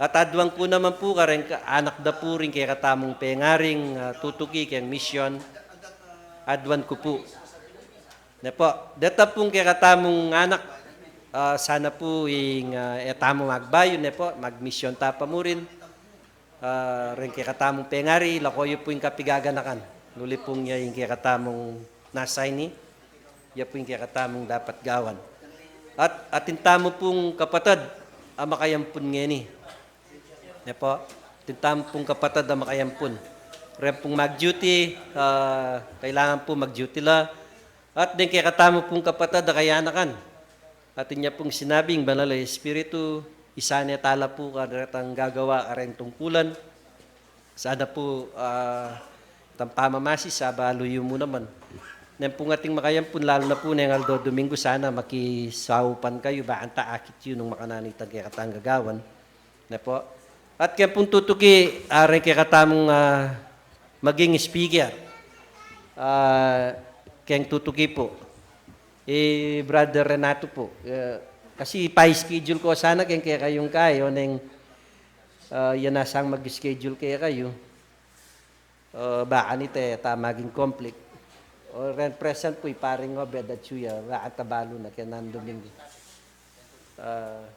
At aduan ku naman pu kareng ka-, anak da pu ring kekatamung pengaring, ah, tutuki keng misyon. Aduan ku pu. Ne pu? Deta pung kekatamung anak, ah, sana pu ing, ah, e tamu magbayu, ne pu? Magmisyon ta pa murin. Ah, reng kekatamung pengari, lako yu pu ing kapigaganakan. Uli pung ya ing kekatamung nasa ini, ya pu ing kekatamung dapat gawan. At atin tamu pung kapatad a makayampun ngeni. Ne po, atin tamu pung kapatad a makayampun. Ren pung mag-duty, ah, kailangan pu mag-duty la. At deng kekatamu pung kapatad a kayanakan, atin ya pung sinabi ing Banal a Espiritu, isane tala pu karetang gagawa kareng tungkulan. Sana pu, ah, itang pamamasi, sabalu yu mu naman. Neng pung atin makayampun, lalu na pu neng aldo Domingo, sana makisaupan kayu, bakanta akit yu nung makananu itang kekatang gagawan. Ne po? At keng pung tutuki, ah, reng kekatamung, ah, maging speaker. Ah, keng tutuki pu, i Brother Renato pu. Eh, kasi pa-schedule ku sana keng kekayung kayo, neng, ah, ya na sang mag-schedule kekayu. Ah, baka nita e ta maging conflict. O ren present pu i Paring Obed at Chuya, bakanta balu na keng Domingo. Ah,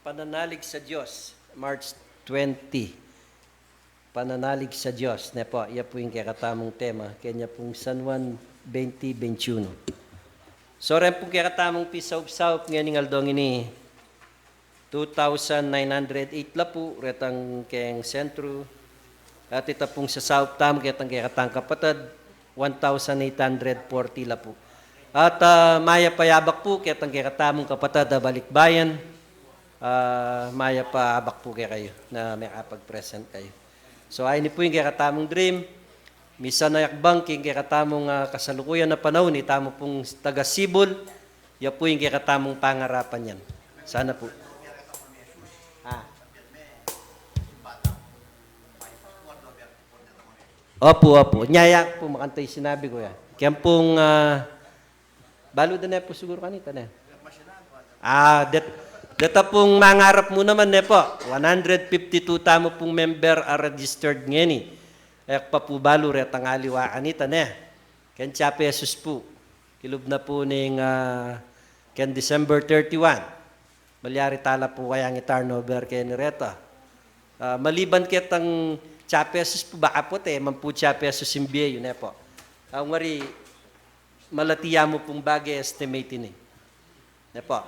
Pananalig sa Diyos, March twenty. Pananalig sa Diyos. Ne po, ya pu ing kekatamung tema, kenya pung San Juan twenty twenty-one. So, ren pung kekatamung pisaup-saup ngening aldong ini, two thousand nine hundred eight la pu retang keng sentru. At ita pung sasaup tamu ketang kekatang kapatad, one thousand eight hundred forty la pu. At, ah, mayap a abak pu ketang kekatamung kapatad a balikbayan, ah, mayap a abak pu kekayu na mekapag-present kayu. So, ayni pu ing kekatamung dream, misan a yakbang king kekatamung, ah, kasalukuyan a panaun, itamu pung taga-Cebu, ya pu ing kekatamung pangarapan yan. Sana pu. Ah. Opu, opu. Nya ya pu, makanta ing sinabi ku ya. Keng pung, ah, balu da ne pu siguru kanita ne. Ah, det-, deta pung mangarap mu naman ne po. One hundred fifty-two tamu pung member a registered ngeni. E ku pa pu balu retang aliwa kanita ne. Keng Chia Pesos pu. Kilub na pu ning, ah, keng December thirty-one. Malyari tala pu kayang i-turnover keni reta. Ah, maliban ketang Chia Pesos pu, baka pu te, man pu Chia Pesos ing bie yu, ne po. Ah, ngwari, malati ya mu pung bage estimate ini. Ne po.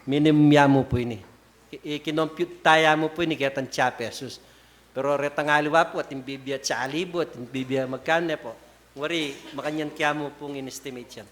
Minimum ya mu pu ini. I-, i-, kinompute ta ya mu pu ini ketang Chia Pesos. Pero retang aliwa pu, atin bibie Chia libu, atin bibie magkan, ne po. Ngwari, makanyan kaya mu pung in-estimate yan.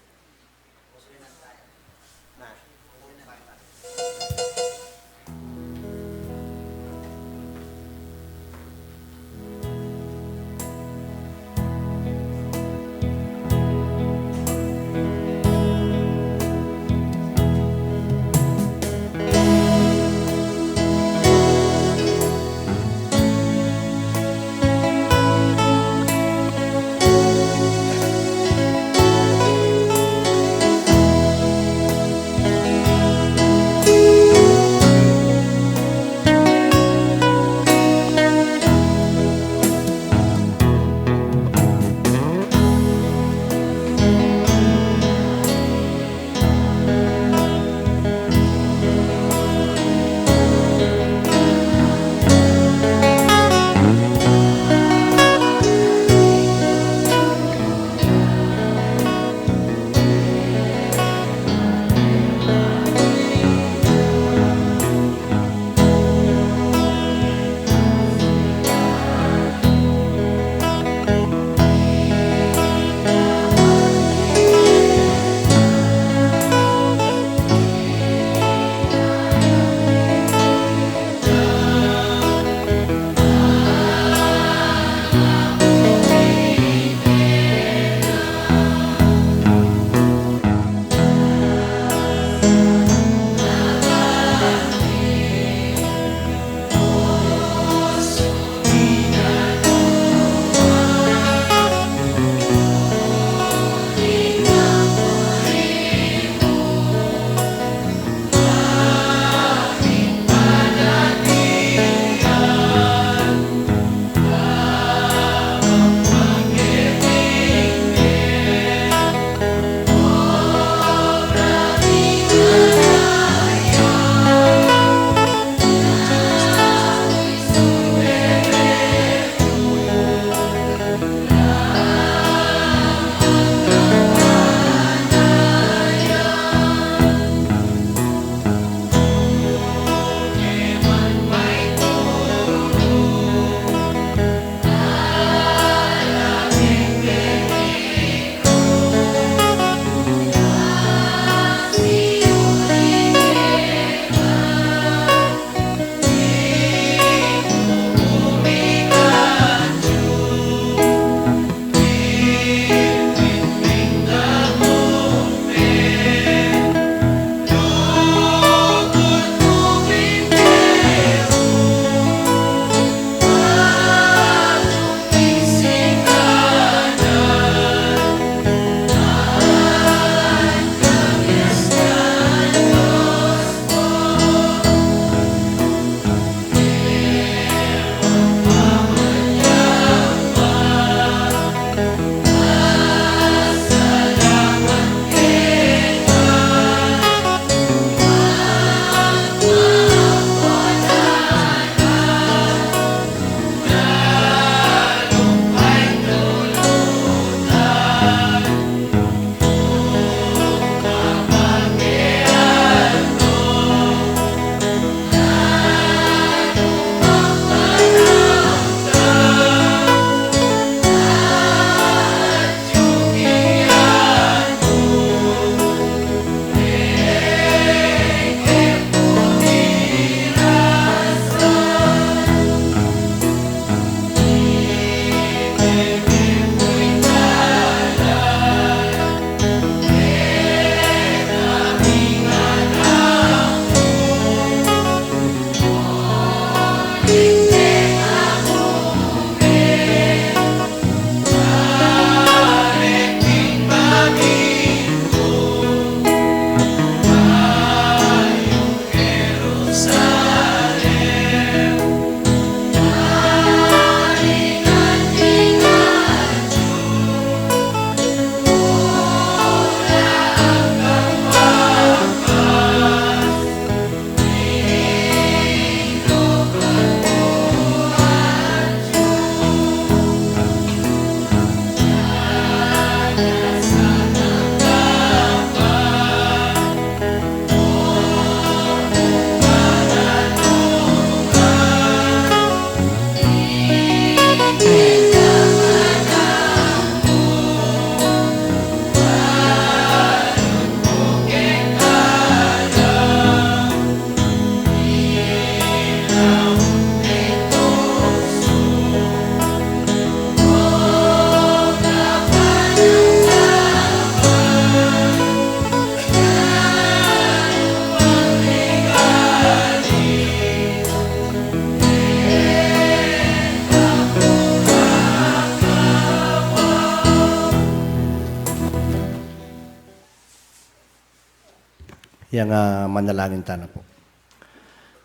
Yang, ah, manalangin tana pu.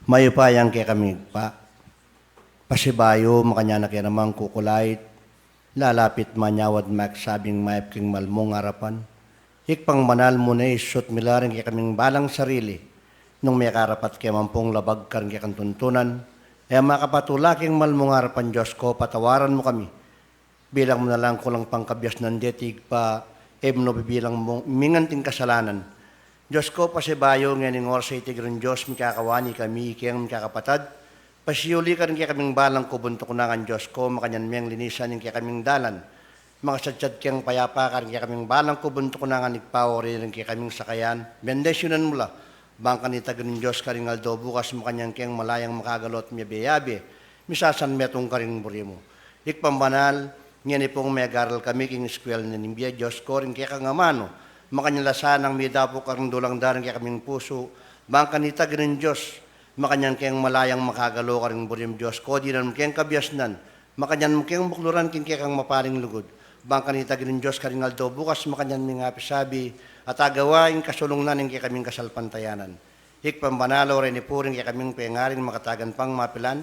Mayupayang kekaming Ibpa, pasibayu, makanyan a ke namang kukulait, lalapit manyawad magsabing mayap king malmung arapan. Ibpang banal, mu ne isut mi la ring kekaming balang sarili, nung mekarapat ke man pung labag karing kekang tuntunan, e makapatula king malmung arapan, Dios ko, patawaran mu kami. Bilang mu na lang kulang pangkabiasnan deti, Ibpa, e mu no bibilang mu mingan ding kasalanan. Dios ko, pasibayu, ngening oras a iti, Ginu Dios, mikakawani kami keng mikakapatad. Pasiuli karing kekaming balang kubun tuknangan, Dios ko, makanyan meng linisan ing kekaming dalan. Makasatsat keng payapa karing kekaming balang kubun tuknangan, Ibpa, o ring kekaming sakayan. Bendisyunan mu la. Bang kanita, Ginu Dios, karing aldo bukas, makanyan keng malayang makagalo at miyabe-yabe, misasan metung karing buri mu. Ibpang banal, ngeni pung megaral kami king eskwela ning bie, Dios ko, ring kekang amanu, makanyan la sanang midapu karing dulang da ring kekaming pusu. Bang kanita, Ginu Dios, makanyan keng malayang makagalo karing buri mu, Dios ko, dinan mu keng kabiasnan, makanyan mu keng bukluran king kekang mapaling lugud. Bang kanita, Ginu Dios, karing aldo bukas, makanyan meng apisabi at agawa ing kasulungnan ning kekaming kasalpantayanan. Ibpang banal, o reni pu ring kekaming pengaring makatagan pang mapilan,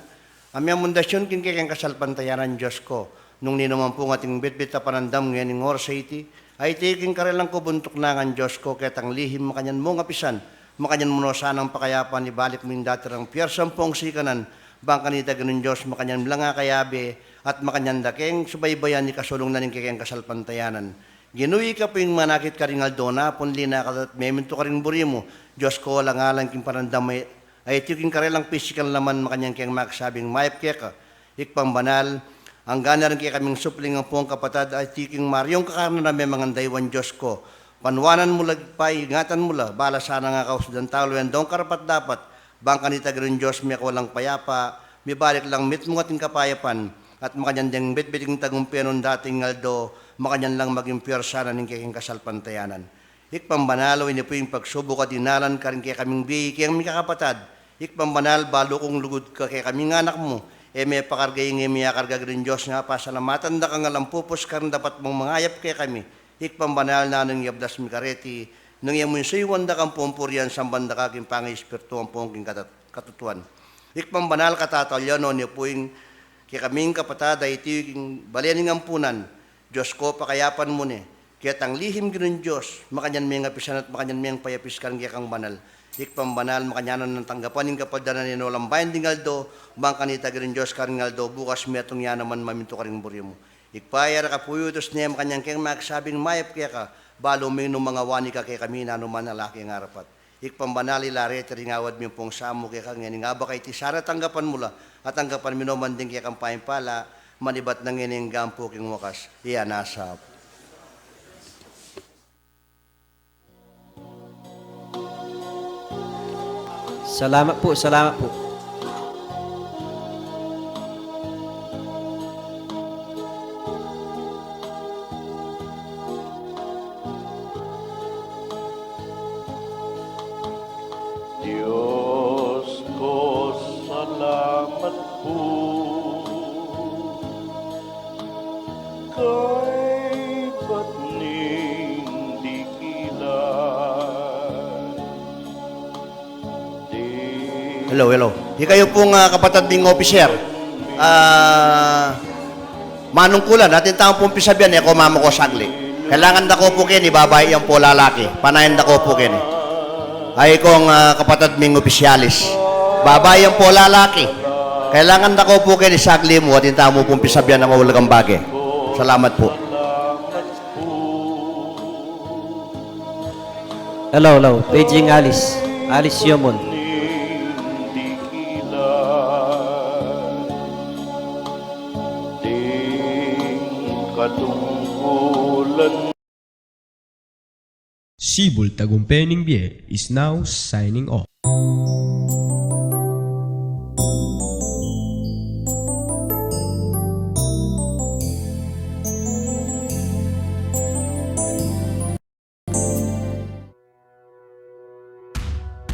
a miyamundasyon king kekeng kasalpantayanan, Dios ko, nung ninuman pung ating bitbit a panandam ngening oras a iti, a iti king karelang kubun tuknangan, Dios ko, ketang lihim makanyan mung apisan, makanyan mu no sanang pakayapan, ibalik mu ing dati rang piyersa ampong sikanan. Bang kanita, Ginu Dios, makanyan mi lang akayabe, at makanyan da keng subaybayan ing kasulungnan ning kekeng kasalpantayanan. Ginu, ika pu ing manakit karing aldo na, punli na ka at memintu karing buri mu. Dios ko, alang-alang king panandam a iti king karelang pisikal laman, makanyan keng magsabing mayap keka. Ibpang banal, angga na ring kekaming supling ampong kapatad a iti king maryung kakanan a memangandaywan, Dios ko. Panuanan mu la, Ibpa, ingatan mu la, bala sana nga kausadan talu yang dong karapat-dapat. Bang kanita, Ginu Dios, meko lang payapa, mibalik lang mitmu ating kapayapan, at makanyan deng bitbit ing tagumpe nung dating aldo, makanyan lang maging piyersa na ning kekeng kasalpantayanan. Ibpang banal, o ini pu ing pagsubuk a dinalan karing kekaming bie keng mikakapatad. Ibpang banal, balu kung lugud ka kekaming anak mu, e me pakarga ing e miyakarga, Ginu Dios, nga pasalamatan da kang alang pupus karing dapat mung mangayap kekami. Ibpang banal, nanung yabdas mi kareti, nung e mu ing suyuan da kang pumpurian, samban da ka king pangaespiritu ampong king katat-, katutuan. Ibpang banal, katataulian, o ini pu ing kekaming kapatad a iti king bale ning ampunan, Dios ko, pakayapan mu ne ketang lihim, Ginung Dios, makanyan meng apisan at makanyan meng payapis karing kekang banal. Ibpang banal, makanyan nang tanggapan ing kapaldanan ning olambayan ding aldo. Bang kanita, Ginung Dios, karing aldo bukas, metung ya naman mamintu karing buri mu. Ibpa, e ya ra ka pu yutus ne makanyan keng magsabing mayap keka, balu mu ing numangawani ka kekami nanu man a laki ngarapat. Ibpang banal, ila reti ring awad mi ampong samu keka ngening abak a iti, sana tanggapan mu la, at tanggapan mi no man ding kekang paimpala, manibat na ngening anggang pu king wakas. Iya na sa Salamat pu, salamat pu. Dios ko, salamat pu. Kaybat ning dikilan. Hello, hello. Ikayu pung, ah, kapatad ming opisyal. Ah, manungkulan, atin tamu pung pisabian, e ko mamako sagli. Kailangan da ko pu keni, babai yan po lalaki. Panayan da ko pu keni. Ay kong, ah, kapatad ming opisyalis. Babai yan po lalaki. Kailangan da ko pu keni sagli mu, atin tamu pung pisabian ing maulagang bage. Salamat pu. Hello, hello. Paging Alice. Alice Yomon. Sibul Tagumpe ning Bie is now signing off.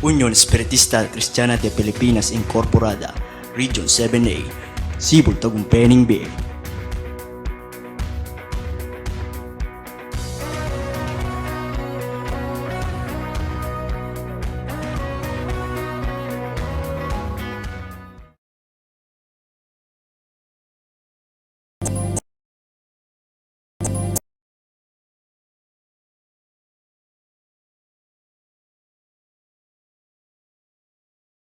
Union Espiritista Kristiana de Pilipinas Incorporada, Region seven A, Sibul Tagumpe ning Bie.